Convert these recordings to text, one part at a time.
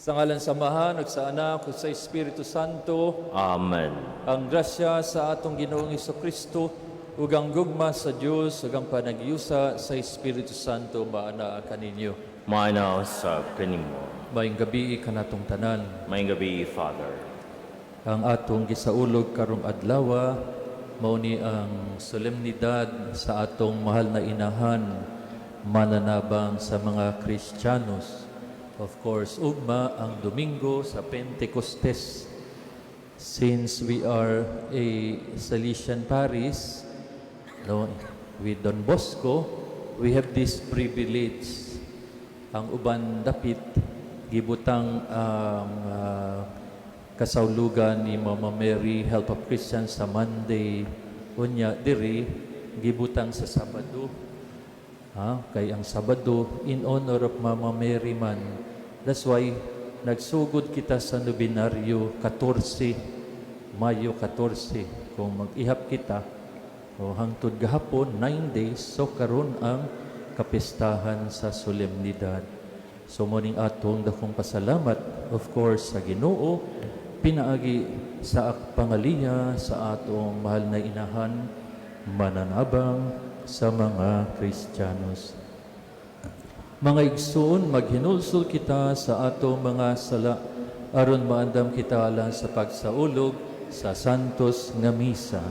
Sa ngalan sa Amahan, ug sa Anak, ug sa Espiritu Santo. Amen. Ang grasya sa atong Ginoong Kristo ug ang gugma sa Dios ug ang panagyusa sa Espiritu Santo maanaa kaninyo. Maana usab kanimo. Maayong gabii kanatong tanan. Maayong gabii, Father. Ang atong gisaulog karong adlaw mao ni ang solemnidad sa atong mahal na inahan, mananabang sa mga Kristiyanos. Of course, ugma ang Domingo sa Pentecostes. Since we are a Salesian parish, no, with Don Bosco, we have this privilege. Ang uban dapit gibutang ang kasaulugan ni Mama Mary Help of Christians sa Monday, unya diri gibutang sa Sabado. Ha? Kay ang Sabado in honor of Mama Mary man. That's why nagsugod kita sa nobenaryo 14, Mayo 14. Kung mag-ihap kita o hangtod gahapon 9 days, so karon ang kapistahan sa solemnidad. So mao ning atong dakong pasalamat, of course, sa Ginoo pinaagi sa pangaliya sa atong mahal na inahan, mananabang sa mga Kristiyanos. Mga igsoon, maghinulsol kita sa atong mga sala aron maandam kita alang sa pagsaulog sa Santos nga Misa.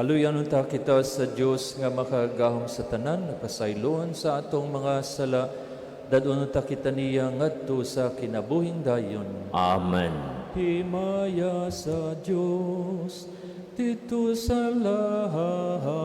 Kaluyan unta kita sa Dios nga makagahom sa tanan, nagpasayloon sa atong mga sala, dad-on unta kita niya ngadto sa kinabuhing dayon. Amen. Himaya sa Dios didto sa langit.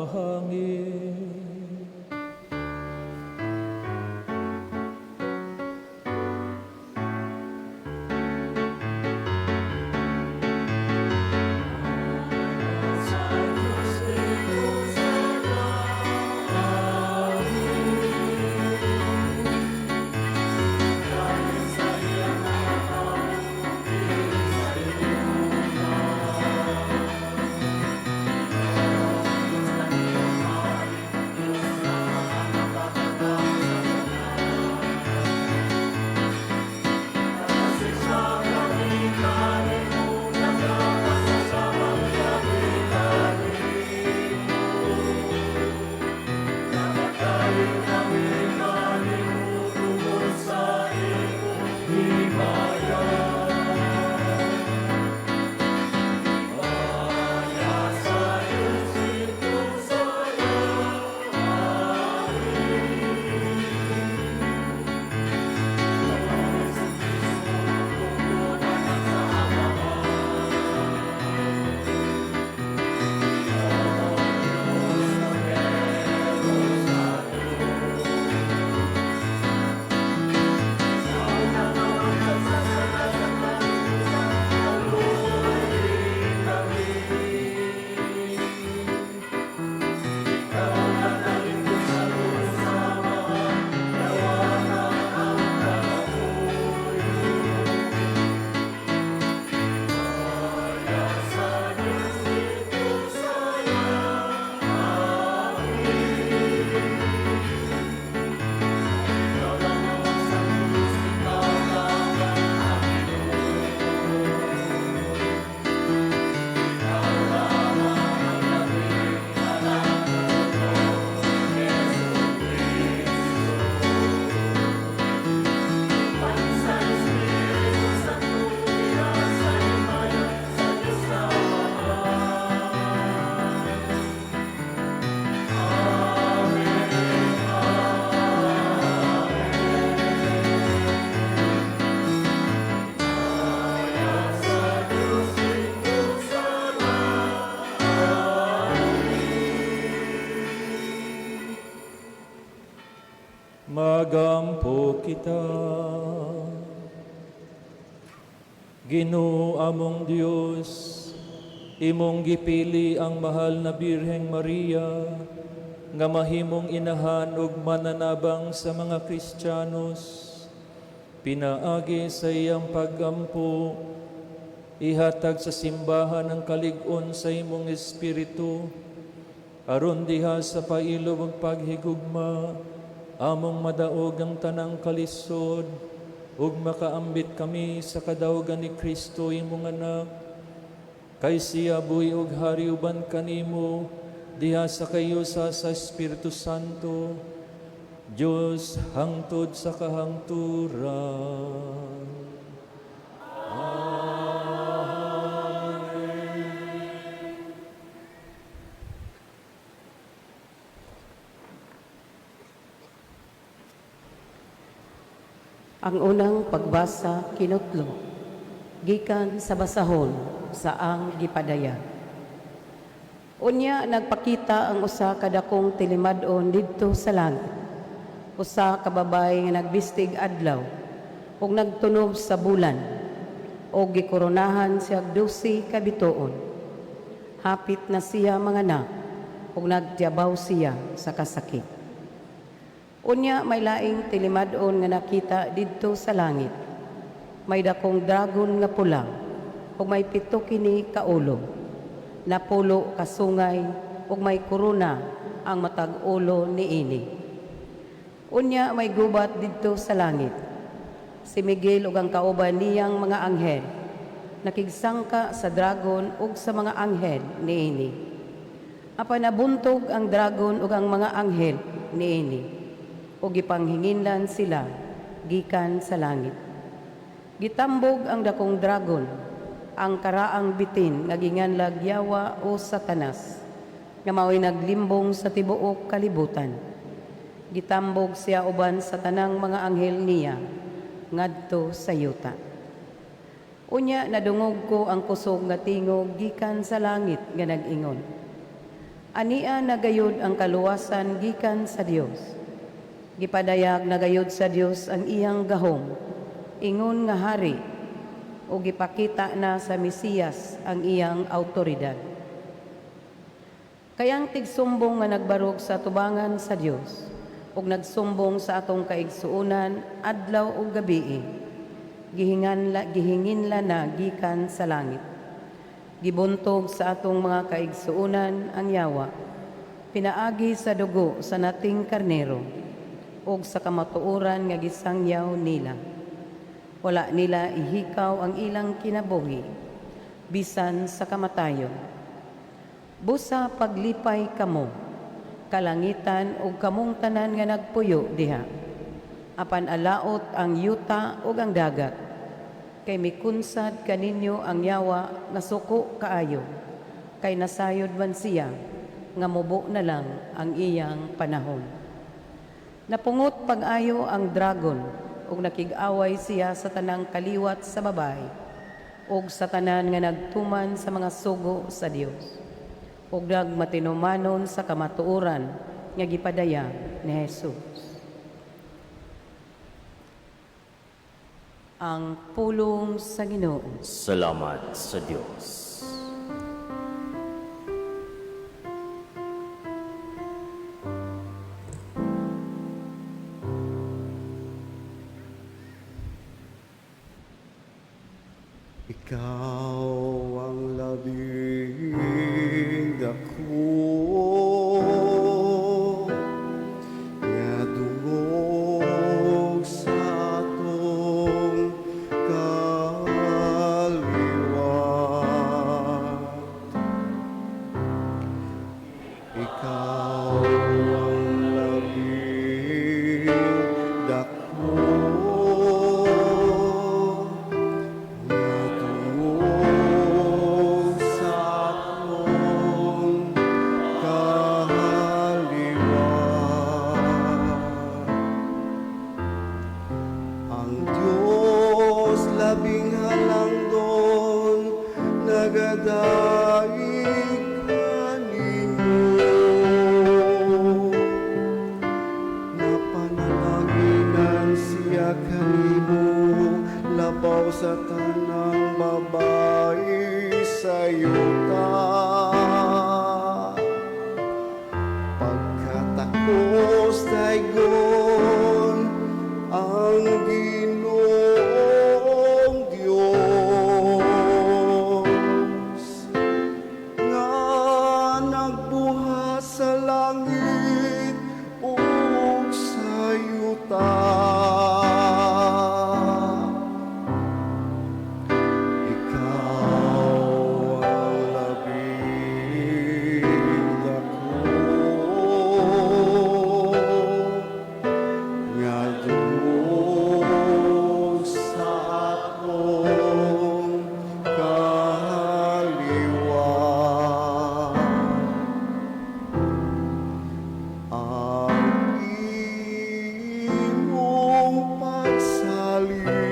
Ampo kita. Ginoo among Dios, imong gipili ang mahal na Birheng Maria nga mahimong inahan ug mananabang sa mga Kristiyanos. Pinaagi sa iyang pagampo, ihatag sa simbahan ang kalig-on sa imong espiritu, aron diha sa pailob ug paghigugma, among madaog ang tanang kalisod, ug makaambit kami sa kadaugan ni Kristo imong anak. Kay siya buhi ug hari uban kanimo diha sa kayusa sa Espiritu Santo, Dios hangtod sa kahangturan. Amen. Ang unang pagbasa kinutlo, gikan sa basahon sa ang gipadayag. Unya nagpakita ang usa ka dakong tilimad-on didto sa langit. Usa ka babaye nga nagbistig adlaw ug nagtunob sa bulan ug gikoronahan siya og 12 ka bituon. Hapit na siya manganak ug nagtiyabaw siya sa kasakit. Unya may laing tilimad-on nga nakita didto sa langit. May dakong dragon nga pula ug may 7 kini ka ulo. Napulo ka sungay ug may korona ang matag ulo niini. Unya may gubat didto sa langit. Si Miguel ug ang kauban niyang mga anghel nakigsangka sa dragon ug sa mga anghel niini. Apan nabuntog ang dragon ug ang mga anghel niini ug gipanghinginlan sila gikan sa langit. Gitambog ang dakong dragon, ang karaang bitin nga ginganlag Yawa o Satanas, nga mao'y naglimbong sa tibuok kalibutan. Gitambog siya uban sa tanang mga anghel niya ngadto sa yuta. Unya nadungog ko ang kusog nga tingog gikan sa langit nga nag-ingon: "Ania na gayud ang kaluwasan gikan sa Dios. Gipadayag na gayud sa Dios ang iyang gahom, ingon nga hari, ug gipakita na sa Mesiyas ang iyang autoridad. Kay ang tigsumbong nga nagbarog sa tubangan sa Dios ug nagsumbong sa atong kaigsuonan adlaw ug gabii, gihinginlan na gikan sa langit. Gibuntog sa atong mga kaigsuonan ang yawa, pinaagi sa dugo sa nating karnero ug sa kamatuoran nga gisangyaw nila. Wala nila ihikaw ang ilang kinabuhi bisan sa kamatayon. Busa paglipay kamo, kalangitan ug kamong tanan nga nagpuyo diha. Apan alaot ang yuta ug ang dagat, kay mikunsad kaninyo ang yawa nga suko kaayo, kay nasayod man siya nga mubo na lang ang iyang panahon." Napungot pag-ayo ang dragon ug nakig-away siya sa tanang kaliwat sa babae ug sa tanan nga nagtuman sa mga sugo sa Dios ug nagmatinumanon sa kamatuoran nga gipadayag ni Jesus. Ang pulong sa Ginoo. Salamat sa Dios. Ikaw ang labing dako nga dungog sa atong kaliwat. Ikaw ang labing dako nga dungog sa atong kaliwat. Ang Diyos labing halangdon nagadaig kanimo. Napanalanginan sa tanang babae sa yuta. Pagkatakos daygon ang Ginoong Dios nga nagbuhat sa langit ug sa yuta. Ikaw ang labing dako nga dungog sa atong kaliwa. Ang imong pagsalig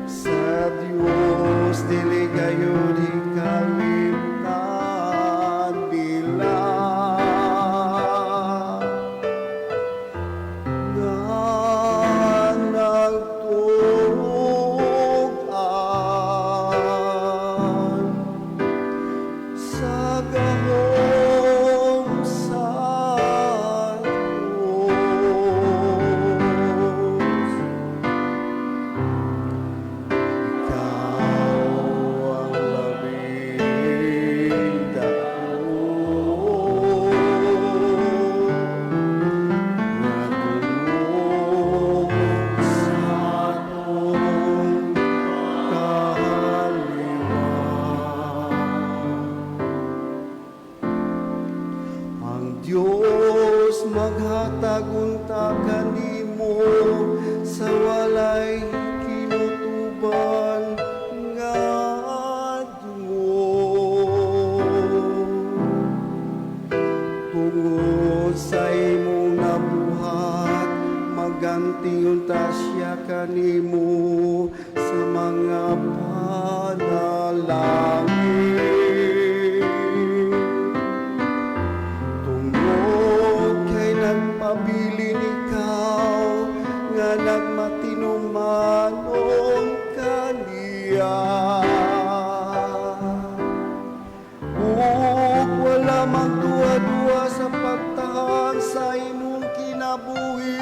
sa Dios dili gayud ikalimtan nila nga nagtug-an sa gahom sa Diyos. Ikaw ang labing dako nga dungog sa atong kaliwa. Ang Dios maghatag unta kanimo sa walay kinutuban nga dungog. Tungod sa imong nabuhat, maganti unta siya kanimo sa mga panalangin. Tungod kay nagpabilin ikaw nga nagmatinumanon kaniya. Ug wala magduha-duha sa pagtahan sa imong kinabuhi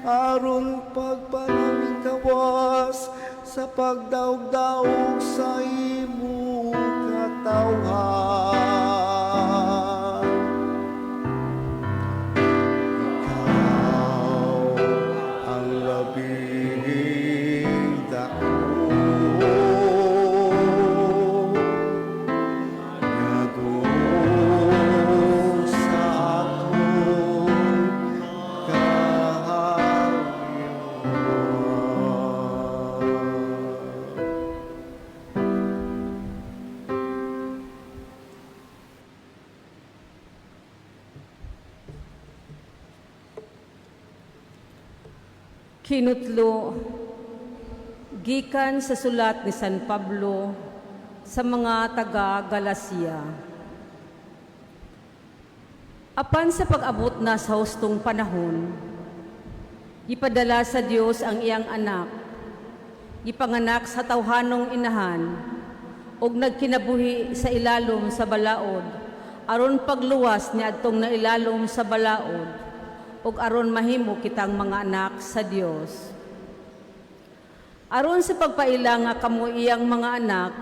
aron pagpanamikawas sa pagdaog-daog sa imong katawhan. Ikaw ang labing dako nga dungog sa atong kaliwa. Kinutlo gikan sa sulat ni San Pablo sa mga taga Galacia. Apan sa pag-abot na sa hustong panahon, gipadala sa Dios ang iyang anak, gipanganak sa tawhanong inahan, ug nagkinabuhi sa ilalom sa balaod, aron pagluwas ni adtong nailalom sa balaod, ug aron mahimo kitang mga anak sa Dios. Aron sa pagpaila nga kamo iyang mga anak,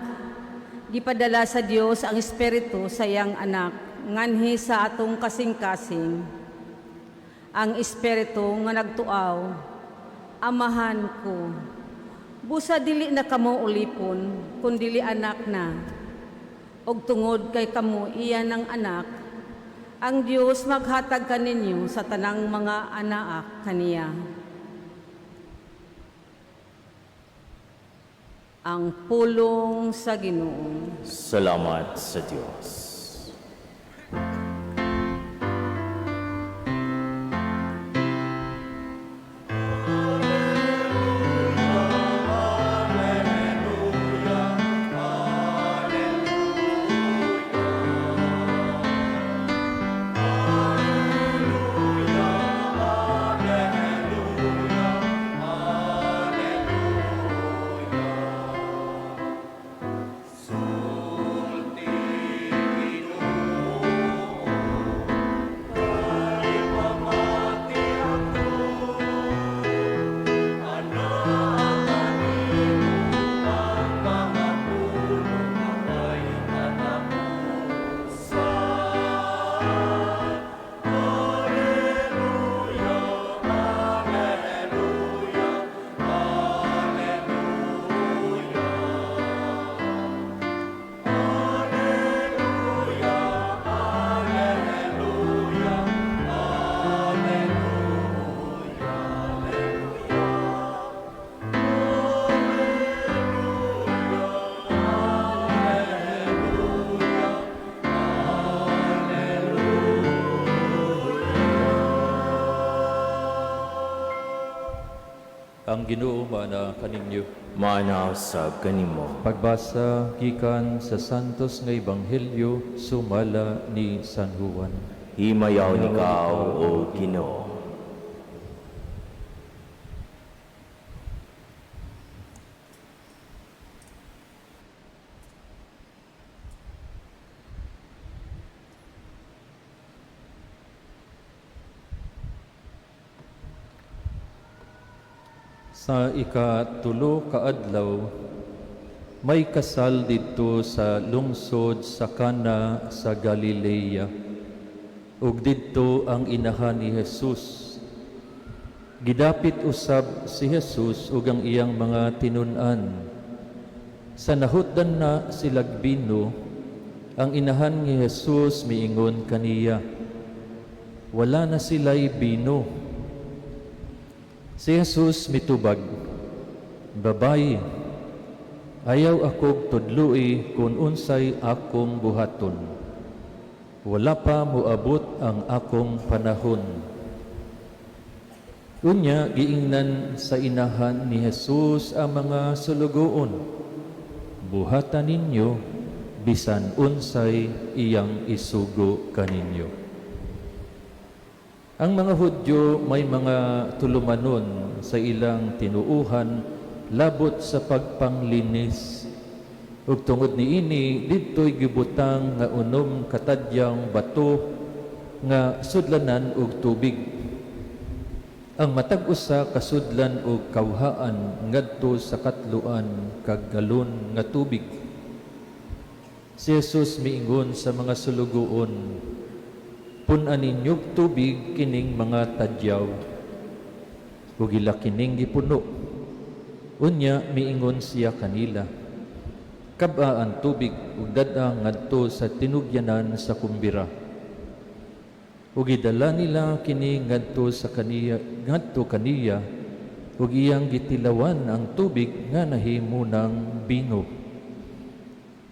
gipadala sa Dios ang Espiritu sa iyang anak nganhi sa atong kasing-kasing. Ang Espiritu nga nagtuaw, "Amahan ko." Busa dili na kamo ulipon, kundili anak na. Og tungod kay kamo iya ng anak, ang Dios maghatag kaninyo sa tanang mga anaak kaniya. Ang pulong sa Ginoo. Salamat sa Dios. Ang Ginoo maana kaninyo. Maana sab kanimo. Pagbasa gikan sa Santos nga Ebanghelyo sumala ni San Juan. Himayaw ikaw, O Ginoo. Sa ikatulo ka adlaw, may kasal didto sa lungsod sa Cana sa Galilea. Ug didto ang inahan ni Jesus. Gidapit usab si Jesus ug ang iyang mga tinun-an. Sa nahutdan na silag bino, ang inahan ni Jesus miingon kaniya, "Wala na sila'y bino." Si Jesus mitubag, "Babayi, ayaw akog tudloi kung unsay akong buhaton. Wala pa moabot ang akong panahon." Unya giingnan sa inahan ni Jesus ang mga sulugoon, "Buhatan ninyo bisan unsay iyang isugo kaninyo." Ang mga Hudyo may mga tulumanon sa ilang tinuuhan labot sa pagpanglinis. Ug tungod niini didto'y gibutang nga 6 ka tadyang bato nga sudlanan og tubig. Ang matag usa kasudlan og kawhaan ngadto sa 3 ka galon nga tubig. Si Jesus miingon sa mga sulugoon, "Pun-an ninyog tubig kining mga tadyaw." Ug ila kining gipuno. Unya miingon siya kanila, "Kab-a ang tubig ug dad-a ngadto sa tinugyanan sa kumbira." Ug gidala nila kini ngadto sa kaniya, ngadto kaniya, ug iyang gitilawan ang tubig nga nahimo ng bino.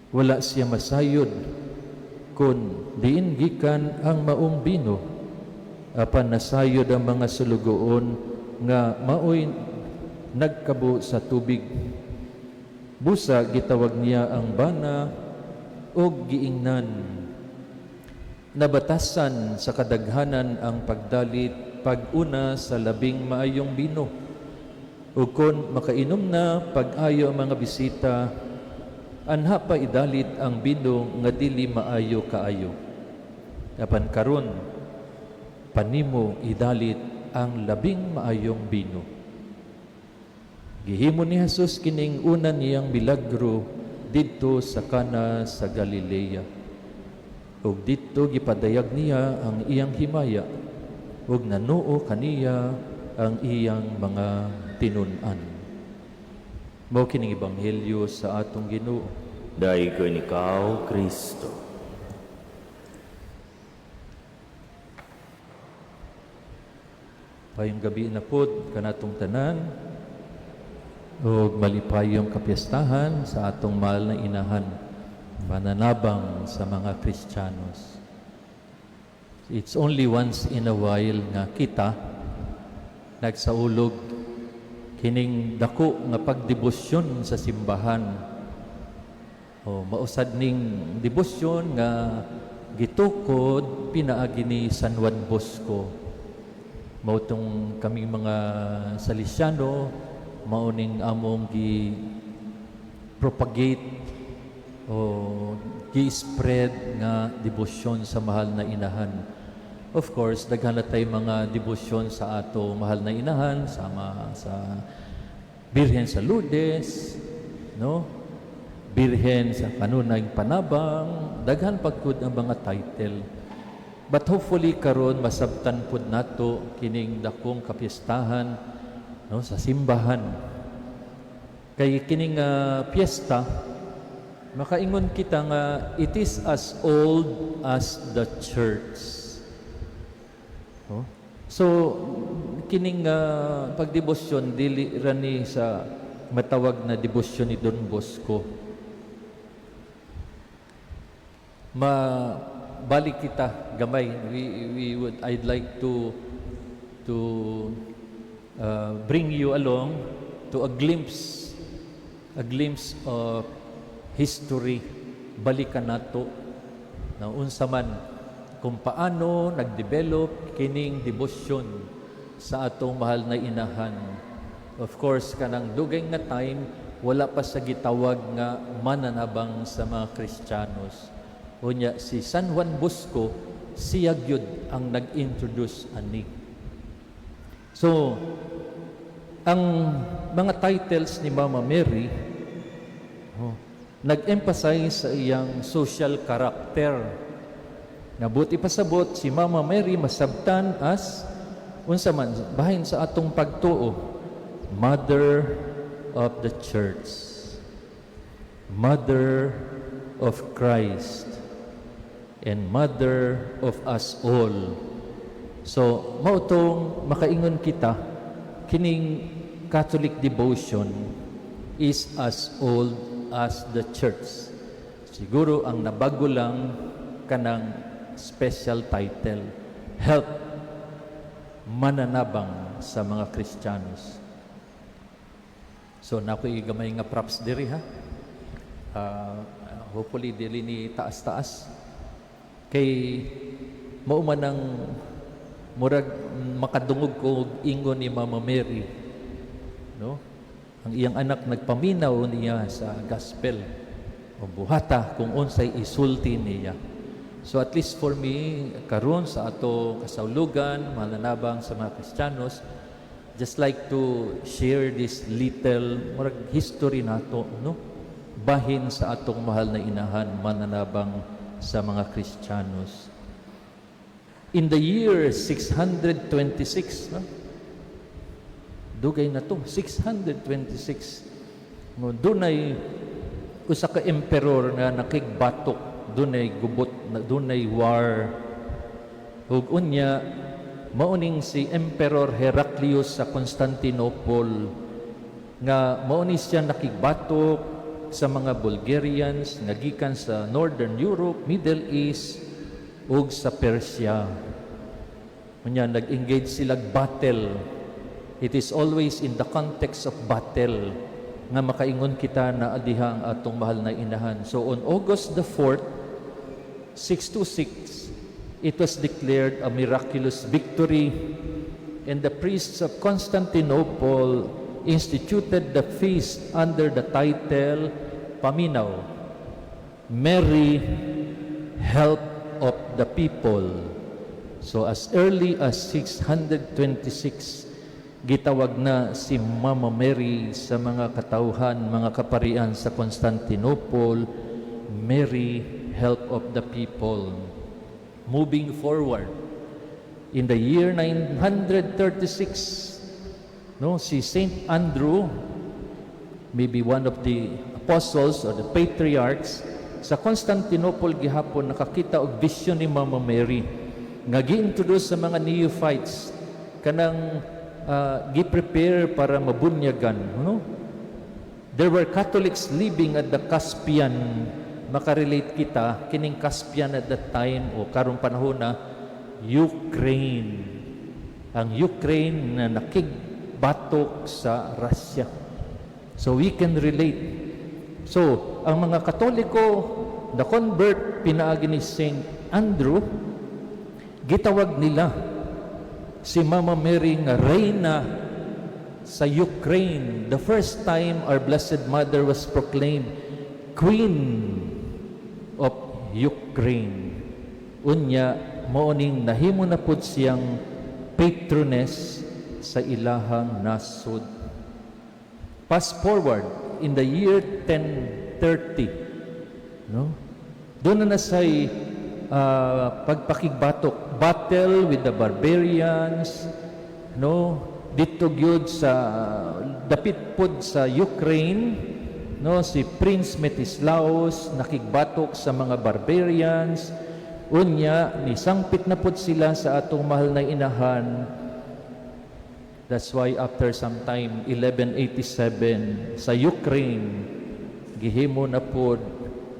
Wala siya masayod kun diin gikan ang maong bino, apan nasayod ang mga sulugoon nga maoy nagkabo sa tubig. Busa gitawag niya ang bana ug giingnan, "Nabatasan sa kadaghanan ang pagdalit pag-una sa labing maayong bino. Ug kon makainom na pag-ayo ang mga bisita, anha pa idalit ang bino nga dili maayo kaayo. Apan karon panimo idalit ang labing maayong bino." Gihimo ni Jesus kining una niyang milagro didto sa Cana sa Galilea. Ug didto gipadayag niya ang iyang himaya ug nanuo kaniya ang iyang mga tinun-an. Mao kining ebanghelyo sa atong Ginoo. Daygon ikaw, Kristo. Maayong gabii na pod kanatong tanan ug malipayong kapiestahan sa atong mahal na inahan, mananabang sa mga Kristiyanos. It's only once in a while nga kita nagsaulog kining dako nga pagdebosyon sa simbahan. O mausad ning debosyon nga gitukod pinaagi ni San Juan Bosco. Mao tong kaming mga Salesiano, mao ning among gi propagate o gi-spread nga debosyon sa mahal na inahan. Of course, daghan na tay mga debosyon sa ato mahal na inahan, sama sa Birhen sa Lourdes, no? Birhen sa kanunayng panabang, daghan pagkud ang mga title. But hopefully karon masabtan pud nato kining dakong kapiestahan, no, sa simbahan. Kay kining piyesta, makaingon kita nga it is as old as the church. No? So kining pagdebosyon dili ra ni sa matawag na debosyon ni Don Bosco. Mabalik kita gamay. We would I'd like to bring you along to a glimpse of history. Balikan nato na unsa man kung paano nagdevelop kining devotion sa atong mahal na inahan. Of course, kanang dugay nga time, wala pa sa gitawag nga mananabang sa mga Kristiyanos. Unya si San Juan Bosco, siya gyud ang nag-introduce ani. So, ang mga titles ni Mama Mary, oh, nag-emphasize sa iyang social character. Nabuti pasabot si Mama Mary masabtan as unsa man bahin sa atong pagtuo, Mother of the Church, Mother of Christ, and Mother of us all. So, mao tong makaingon kita, kining Catholic devotion is as old as the Church. Siguro ang nabago lang kanang special title, Help, Mananabang sa mga Kristiyanos. So, nakoy gamay nga props diri ha. Hopefully dili ni taas-taas. Kay mao man ang murag makadungog ko og ingon ni Mama Mary, no? Ang iyang anak nagpaminaw niya sa gospel. O buhata kung unsay isulti niya. So at least for me, karon sa ato kasaulugan, mananabang sa mga Kristiyanos, just like to share this little murag history nato, no? Bahin sa atong mahal na inahan, mananabang sa mga Kristiyanos. In the year 626, no? Dugay na to, 626. No, dunay usa ka emperor nga nakigbatok, dunay gubot, dunay war. Ug unya mauning si Emperor Heraclius sa Constantinople nga mao ni siya nakigbatok sa mga Bulgarians nga gikan sa Northern Europe, Middle East ug sa Persia. Unya nag-engage sila battle. It is always in the context of battle nga makaingon kita na adiha ang atong mahal na inahan. So on August the 4th, 626, it was declared a miraculous victory, and the priests of Constantinople instituted the feast under the title Paminaw, Mary, Help of the People. So as early as 626, gitawag na si Mama Mary sa mga katawhan, mga kaparian sa Constantinople, Mary, Help of the People. Moving forward, in the year 936, no, si Saint Andrew, maybe one of the apostles or the patriarchs, sa Constantinople gihapon nakakita og vision ni Mama Mary nga gi-introduce sa mga neophytes, kanang gi-prepare para mabunyagan, no? There were Catholics living at the Caspian. Makarelate kita kining Caspian at that time o karong panahon na Ukraine, ang Ukraine na nakigbatok sa Russia. So we can relate. So ang mga Katoliko the convert pinaagi ni Saint Andrew, gitawag nila si Mama Mary nga reyna sa Ukraine. The first time our Blessed Mother was proclaimed Queen of Ukraine. Unya, mao ning nahimo na pud siyang patroness sa ilahang nasod. Fast forward, in the year 1030, no? Doon na nasay pagpakigbatok, battle with the barbarians, no? Dito gyud sa dapit pod sa Ukraine, no, si Prince Metislaus nakigbatok sa mga barbarians. Unya nisangpit na pod sila sa atong mahal na inahan. That's why after some time, 1187, sa Ukraine, gihimo na pod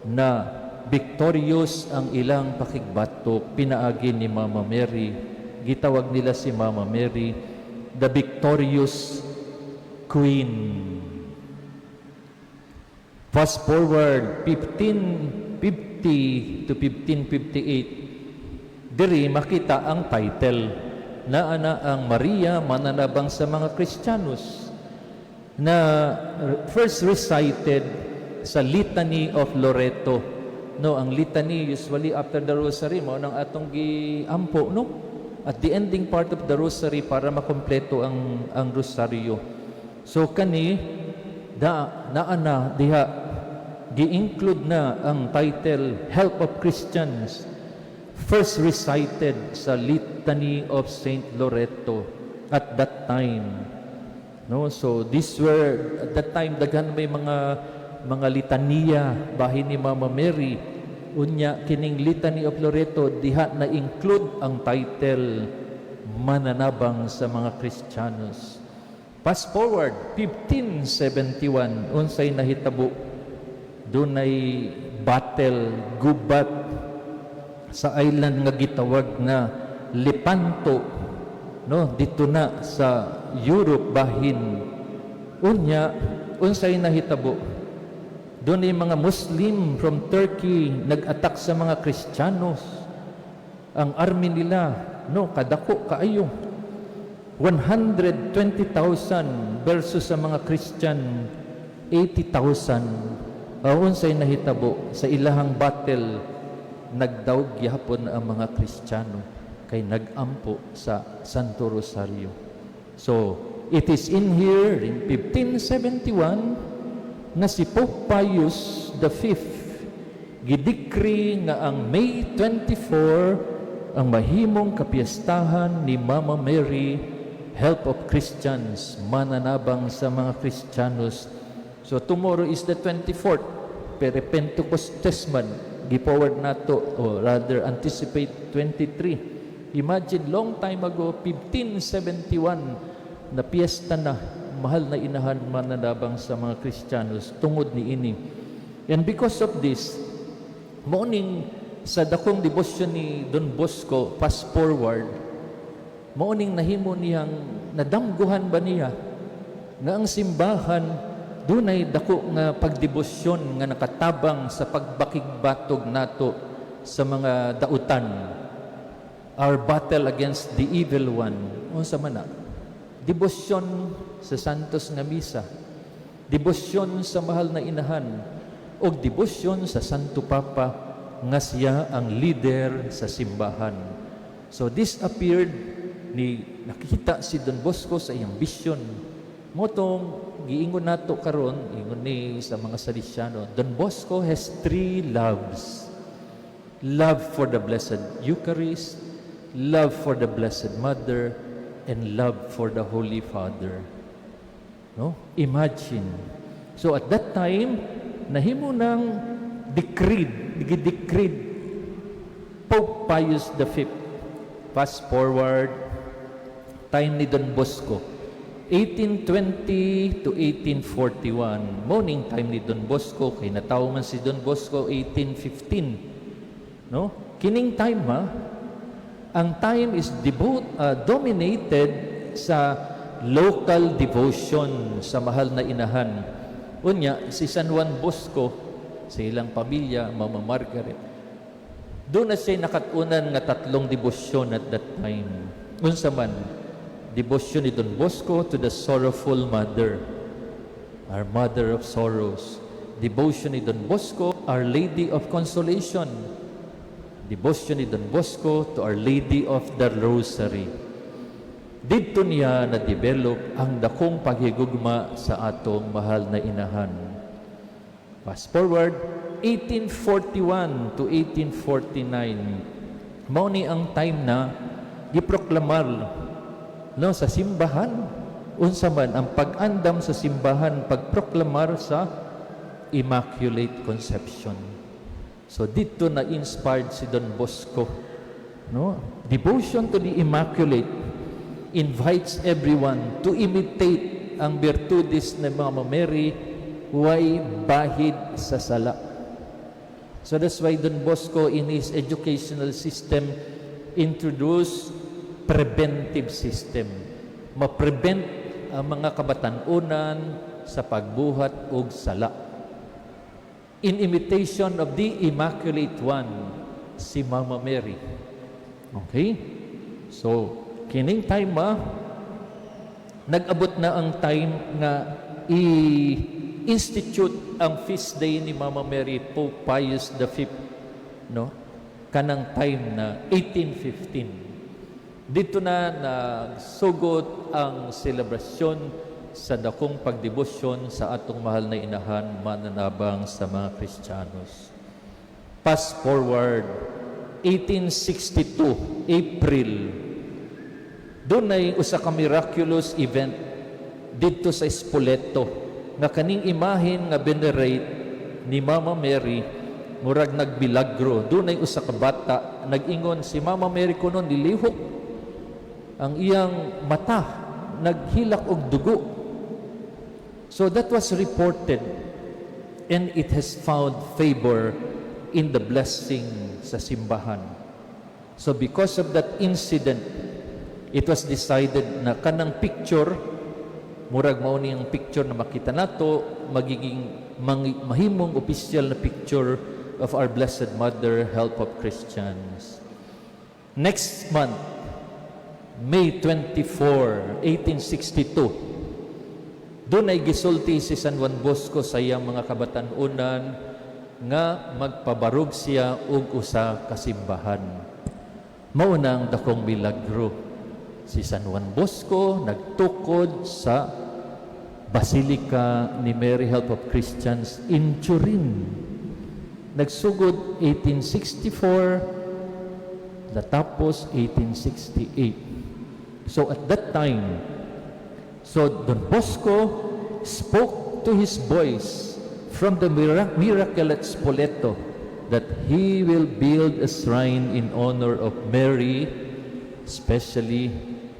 na victorious ang ilang pakigbatok pinaagi ni Mama Mary. Gitawag nila si Mama Mary the victorious queen. Fast forward 1550 to 1558, diri makita ang title na ana ang Maria Mananabang sa mga Kristiyanos na first recited sa Litany of Loreto. No, ang litany usually after the rosary mao nang atong giampo, no? At the ending part of the rosary para makompleto ang rosaryo. So kani da naa na diha, gi-include na ang title Help of Christians, first recited sa Litany of Saint Loreto at that time. No, so these were at that time, daghan may mga litaniya bahin ni Mama Mary. Unya kining Litany of Loreto, diha na include ang title Mananabang sa mga Kristiyanos. Fast forward 1571, unsay nahitabo? Dunay battle, gubat sa island nga gitawag na Lepanto, no, dito na sa Europe bahin. Unya unsay nahitabo? Dunay mga Muslim from Turkey nag-attack sa mga Kristiyanos. Ang army nila, no, kadako kaayo, 120,000 versus sa mga Christian 80,000. Unsay nahitabo sa ilahang battle? Nagdaog gyapon ang mga Kristiyano kay nagampo sa Santo Rosario. So, it is in here in 1571 na si Pope Pius V gidecree nga ang May 24 ang mahimong kapiestahan ni Mama Mary, Help of Christians, Mananabang sa mga Kristiyanos. So tomorrow is the 24th, pero Pentecostes man, gi-forward nato or rather anticipate 23. Imagine, long time ago, 1571, na piyesta na Mahal na Inahan Mananabang sa mga Kristiyanos tungod ni ini. And because of this, morning sa dakong debosyon ni Don Bosco, fast forward, mao ning nahimo niyang nadamguhan ba niya nga ang simbahan dunay dako nga pagdebosyon nga nakatabang sa pagbakig-batog nato sa mga dautan, our battle against the evil one. Unsa man na? Debosyon sa Santos nga Misa, debosyon sa Mahal na Inahan, ug debosyon sa Santo Papa nga siya ang leader sa simbahan. So this appeared ni nakita si Don Bosco sa iyang vision. Mao tong giingon nato karon, ingon ni sa mga Salesiano, Don Bosco has three loves: love for the Blessed Eucharist, love for the Blessed Mother, and love for the Holy Father. No? Imagine. So at that time, nahimo ng decreed, decreed Pope Pius V. Fast forward, time ni Don Bosco, 1820 to 1841. Mao ning time ni Don Bosco, kay natawo man si Don Bosco 1815. No? Kining time ha, ang time is dominated sa local devotion sa Mahal na Inahan. Unya, si San Juan Bosco, sa ilang pamilya, Mama Margaret, doon na siya nakatunan nga tatlong debosyon at that time. Unsa man? Debosyon ni Don Bosco to the Sorrowful Mother, Our Mother of Sorrows. Devotion ni Don Bosco, Our Lady of Consolation. Devotion ni Don Bosco to Our Lady of the Rosary. Didto niya na-develop ang dakong paghigugma sa atong Mahal na Inahan. Fast forward, 1841 to 1849. Mao ni ang time na giproklamar, no, sa simbahan. Unsa man ang pag-andam sa simbahan? Pagproklamar sa Immaculate Conception. So dito na inspired si Don Bosco, no? Devotion to the Immaculate invites everyone to imitate ang virtudes ni Mama Mary, way bahid sa sala. So that's why Don Bosco in his educational system introduced preventive system. Ma-prevent ang mga kabatan-unan sa pagbuhat og sala. In imitation of the Immaculate One, si Mama Mary. Okay? So, kining time nag-abot na ang time nga i-institute ang feast day ni Mama Mary, Pope Pius V, no? Kanang time na 1815. Dito na nagsugot ang selebrasyon sa dakong pagdebosyon sa atong mahal na inahan, mananabang sa mga Kristiyanos. Fast forward, 1862, April, dunay usa ka miraculous event didto sa Spoleto nga kaning imahen nga venerate ni Mama Mary murag nagbilagro. Dunay usa ka bata nag-ingon si Mama Mary kuno nilihok ang iyang mata, naghilak og dugo. So that was reported and it has found favor in the blessing sa simbahan. So because of that incident, it was decided na kanang picture, murag mao ni ang picture na makita nato, magiging mahimong official na picture of our Blessed Mother, Help of Christians. Next month, May 24, 1862, dunay gisulti si San Juan Bosco sa iyang mga kabatan-unan nga magpabarog siya og usa ka simbahan. Mao na ang dakong milagro. Si San Juan Bosco nagtukod sa Basilica ni Mary Help of Christians in Turin. Nagsugod 1864, natapos 1868. So at that time, so Don Bosco spoke to his boys from the miracle at Spoleto that he will build a shrine in honor of Mary, especially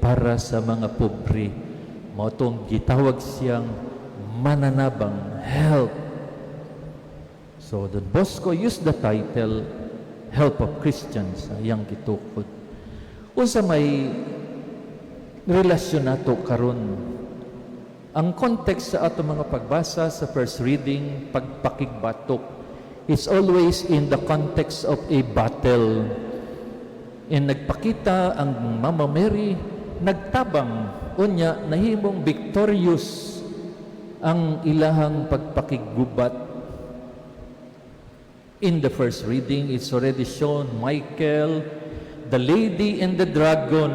para sa mga pobre. Mao tong gitawag siyang mananabang, help. So Don Bosco used the title Help of Christians sa iyang gitukod. Unsa may relasyon nato karon? Ang context sa ato mga pagbasa sa first reading, pagpakigbatok, is always in the context of a battle. And nagpakita ang Mama Mary, nagtabang, unya nahimong victorious ang ilahang pagpakiggubat. In the first reading, it's already shown Michael, the lady and the dragon,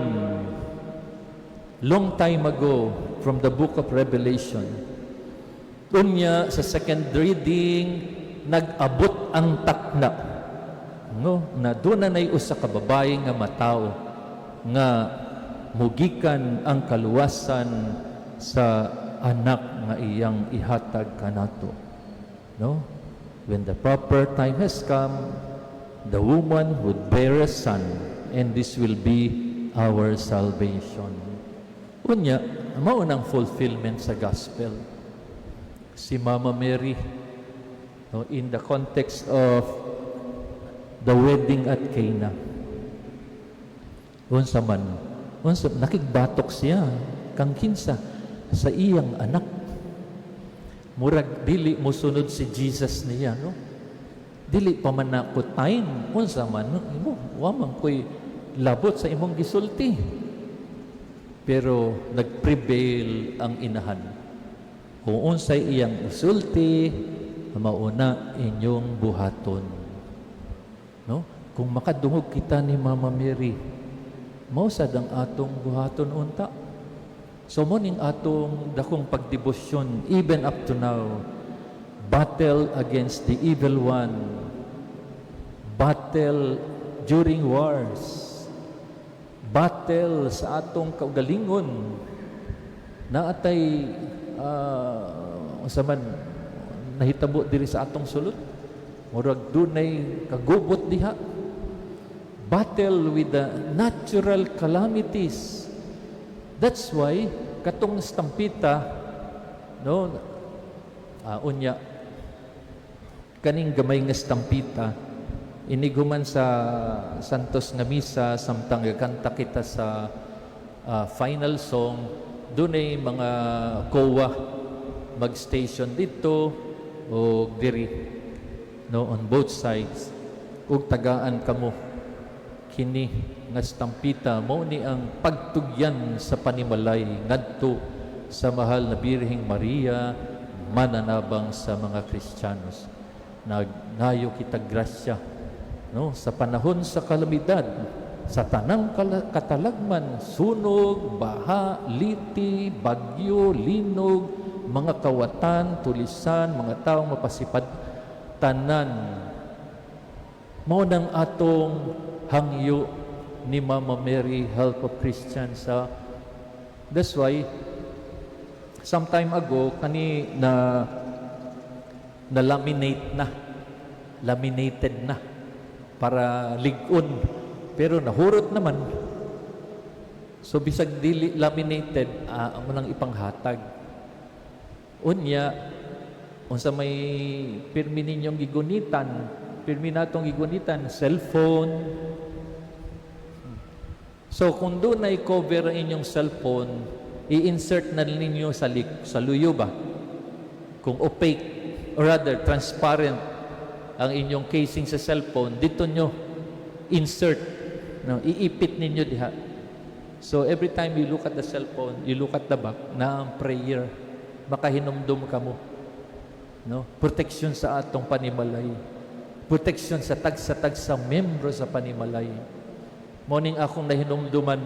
long time ago from the book of Revelation. Unya, sa second reading, nag-abot ang takna. No, na duna nay usa ka babae nga matawo nga mugikan ang kaluwasan sa anak nga iyang ihatag kanato. No? When the proper time has come, the woman would bear a son, and this will be our salvation. Unya, mao nang fulfillment sa gospel. Si Mama Mary, no, in the context of the wedding at Cana. Unsa man, unsa nakigbatok siya kang kinsa? Sa iyang anak. Murag dili mosunod si Jesus niya, no? Dili pa man nako time, unsa man imo, wa man ko'y labot sa imong gisulti. Pero nagprevail ang inahan. Kung unsay iyang isulti, mauna inyong buhaton. No? Kung makadungog kita ni Mama Mary, mao sad ang atong buhaton unta. So mao ning atong dakong pagdebosyon even up to now. Battle against the evil one. Battle during wars. Battle sa atong kaugalingon. Naatay unsa man nahitabo diri sa atong sulod. Murag dunay kagubot diha. Battle with the natural calamities. That's why katong estampita, no, unya kaning gamay nga estampita, inighuman sa Santos nga misa, samtang gakanta kita sa final song. Dunay mga COA mag-station dito o diri, no, on both sides, ug tagaan kamo kini nga stampita. Mao ni ang pagtugyan sa panimalay ngadto sa mahal na Birheng Maria, mananabang sa mga Kristiyanos. Nagngayo kita grasya, no, sa panahon sa kalamidad, sa tanang katalagman, sunog, baha, liti, bagyo, linog, mga kawatan, tulisan, mga taong mapasipad, tanan. Mao nang atong hangyo ni Mama Mary, Help of Christians. Sa that's why some time ago kani na na laminate na, laminated na para lig-on, pero nahurot naman. So bisag dili laminated, amo nang ipanghatag. Unya unsa may pirmi ninyong gigunitan, pirmi natong gigunitan, cellphone. So kung dunay cover ang inyong cellphone, i-insert na ninyo sa luyo ba? Kung opaque, or rather transparent ang inyong casing sa cellphone, dito nyo insert, no, iipit ninyo diha. So every time you look at the cellphone, you look at the back, na ang prayer, makahinumdum kamo. No? Protection sa atong panimalay. Protection sa tagsa-tagsa membro sa panimalay. Mao ning akong nahinumduman,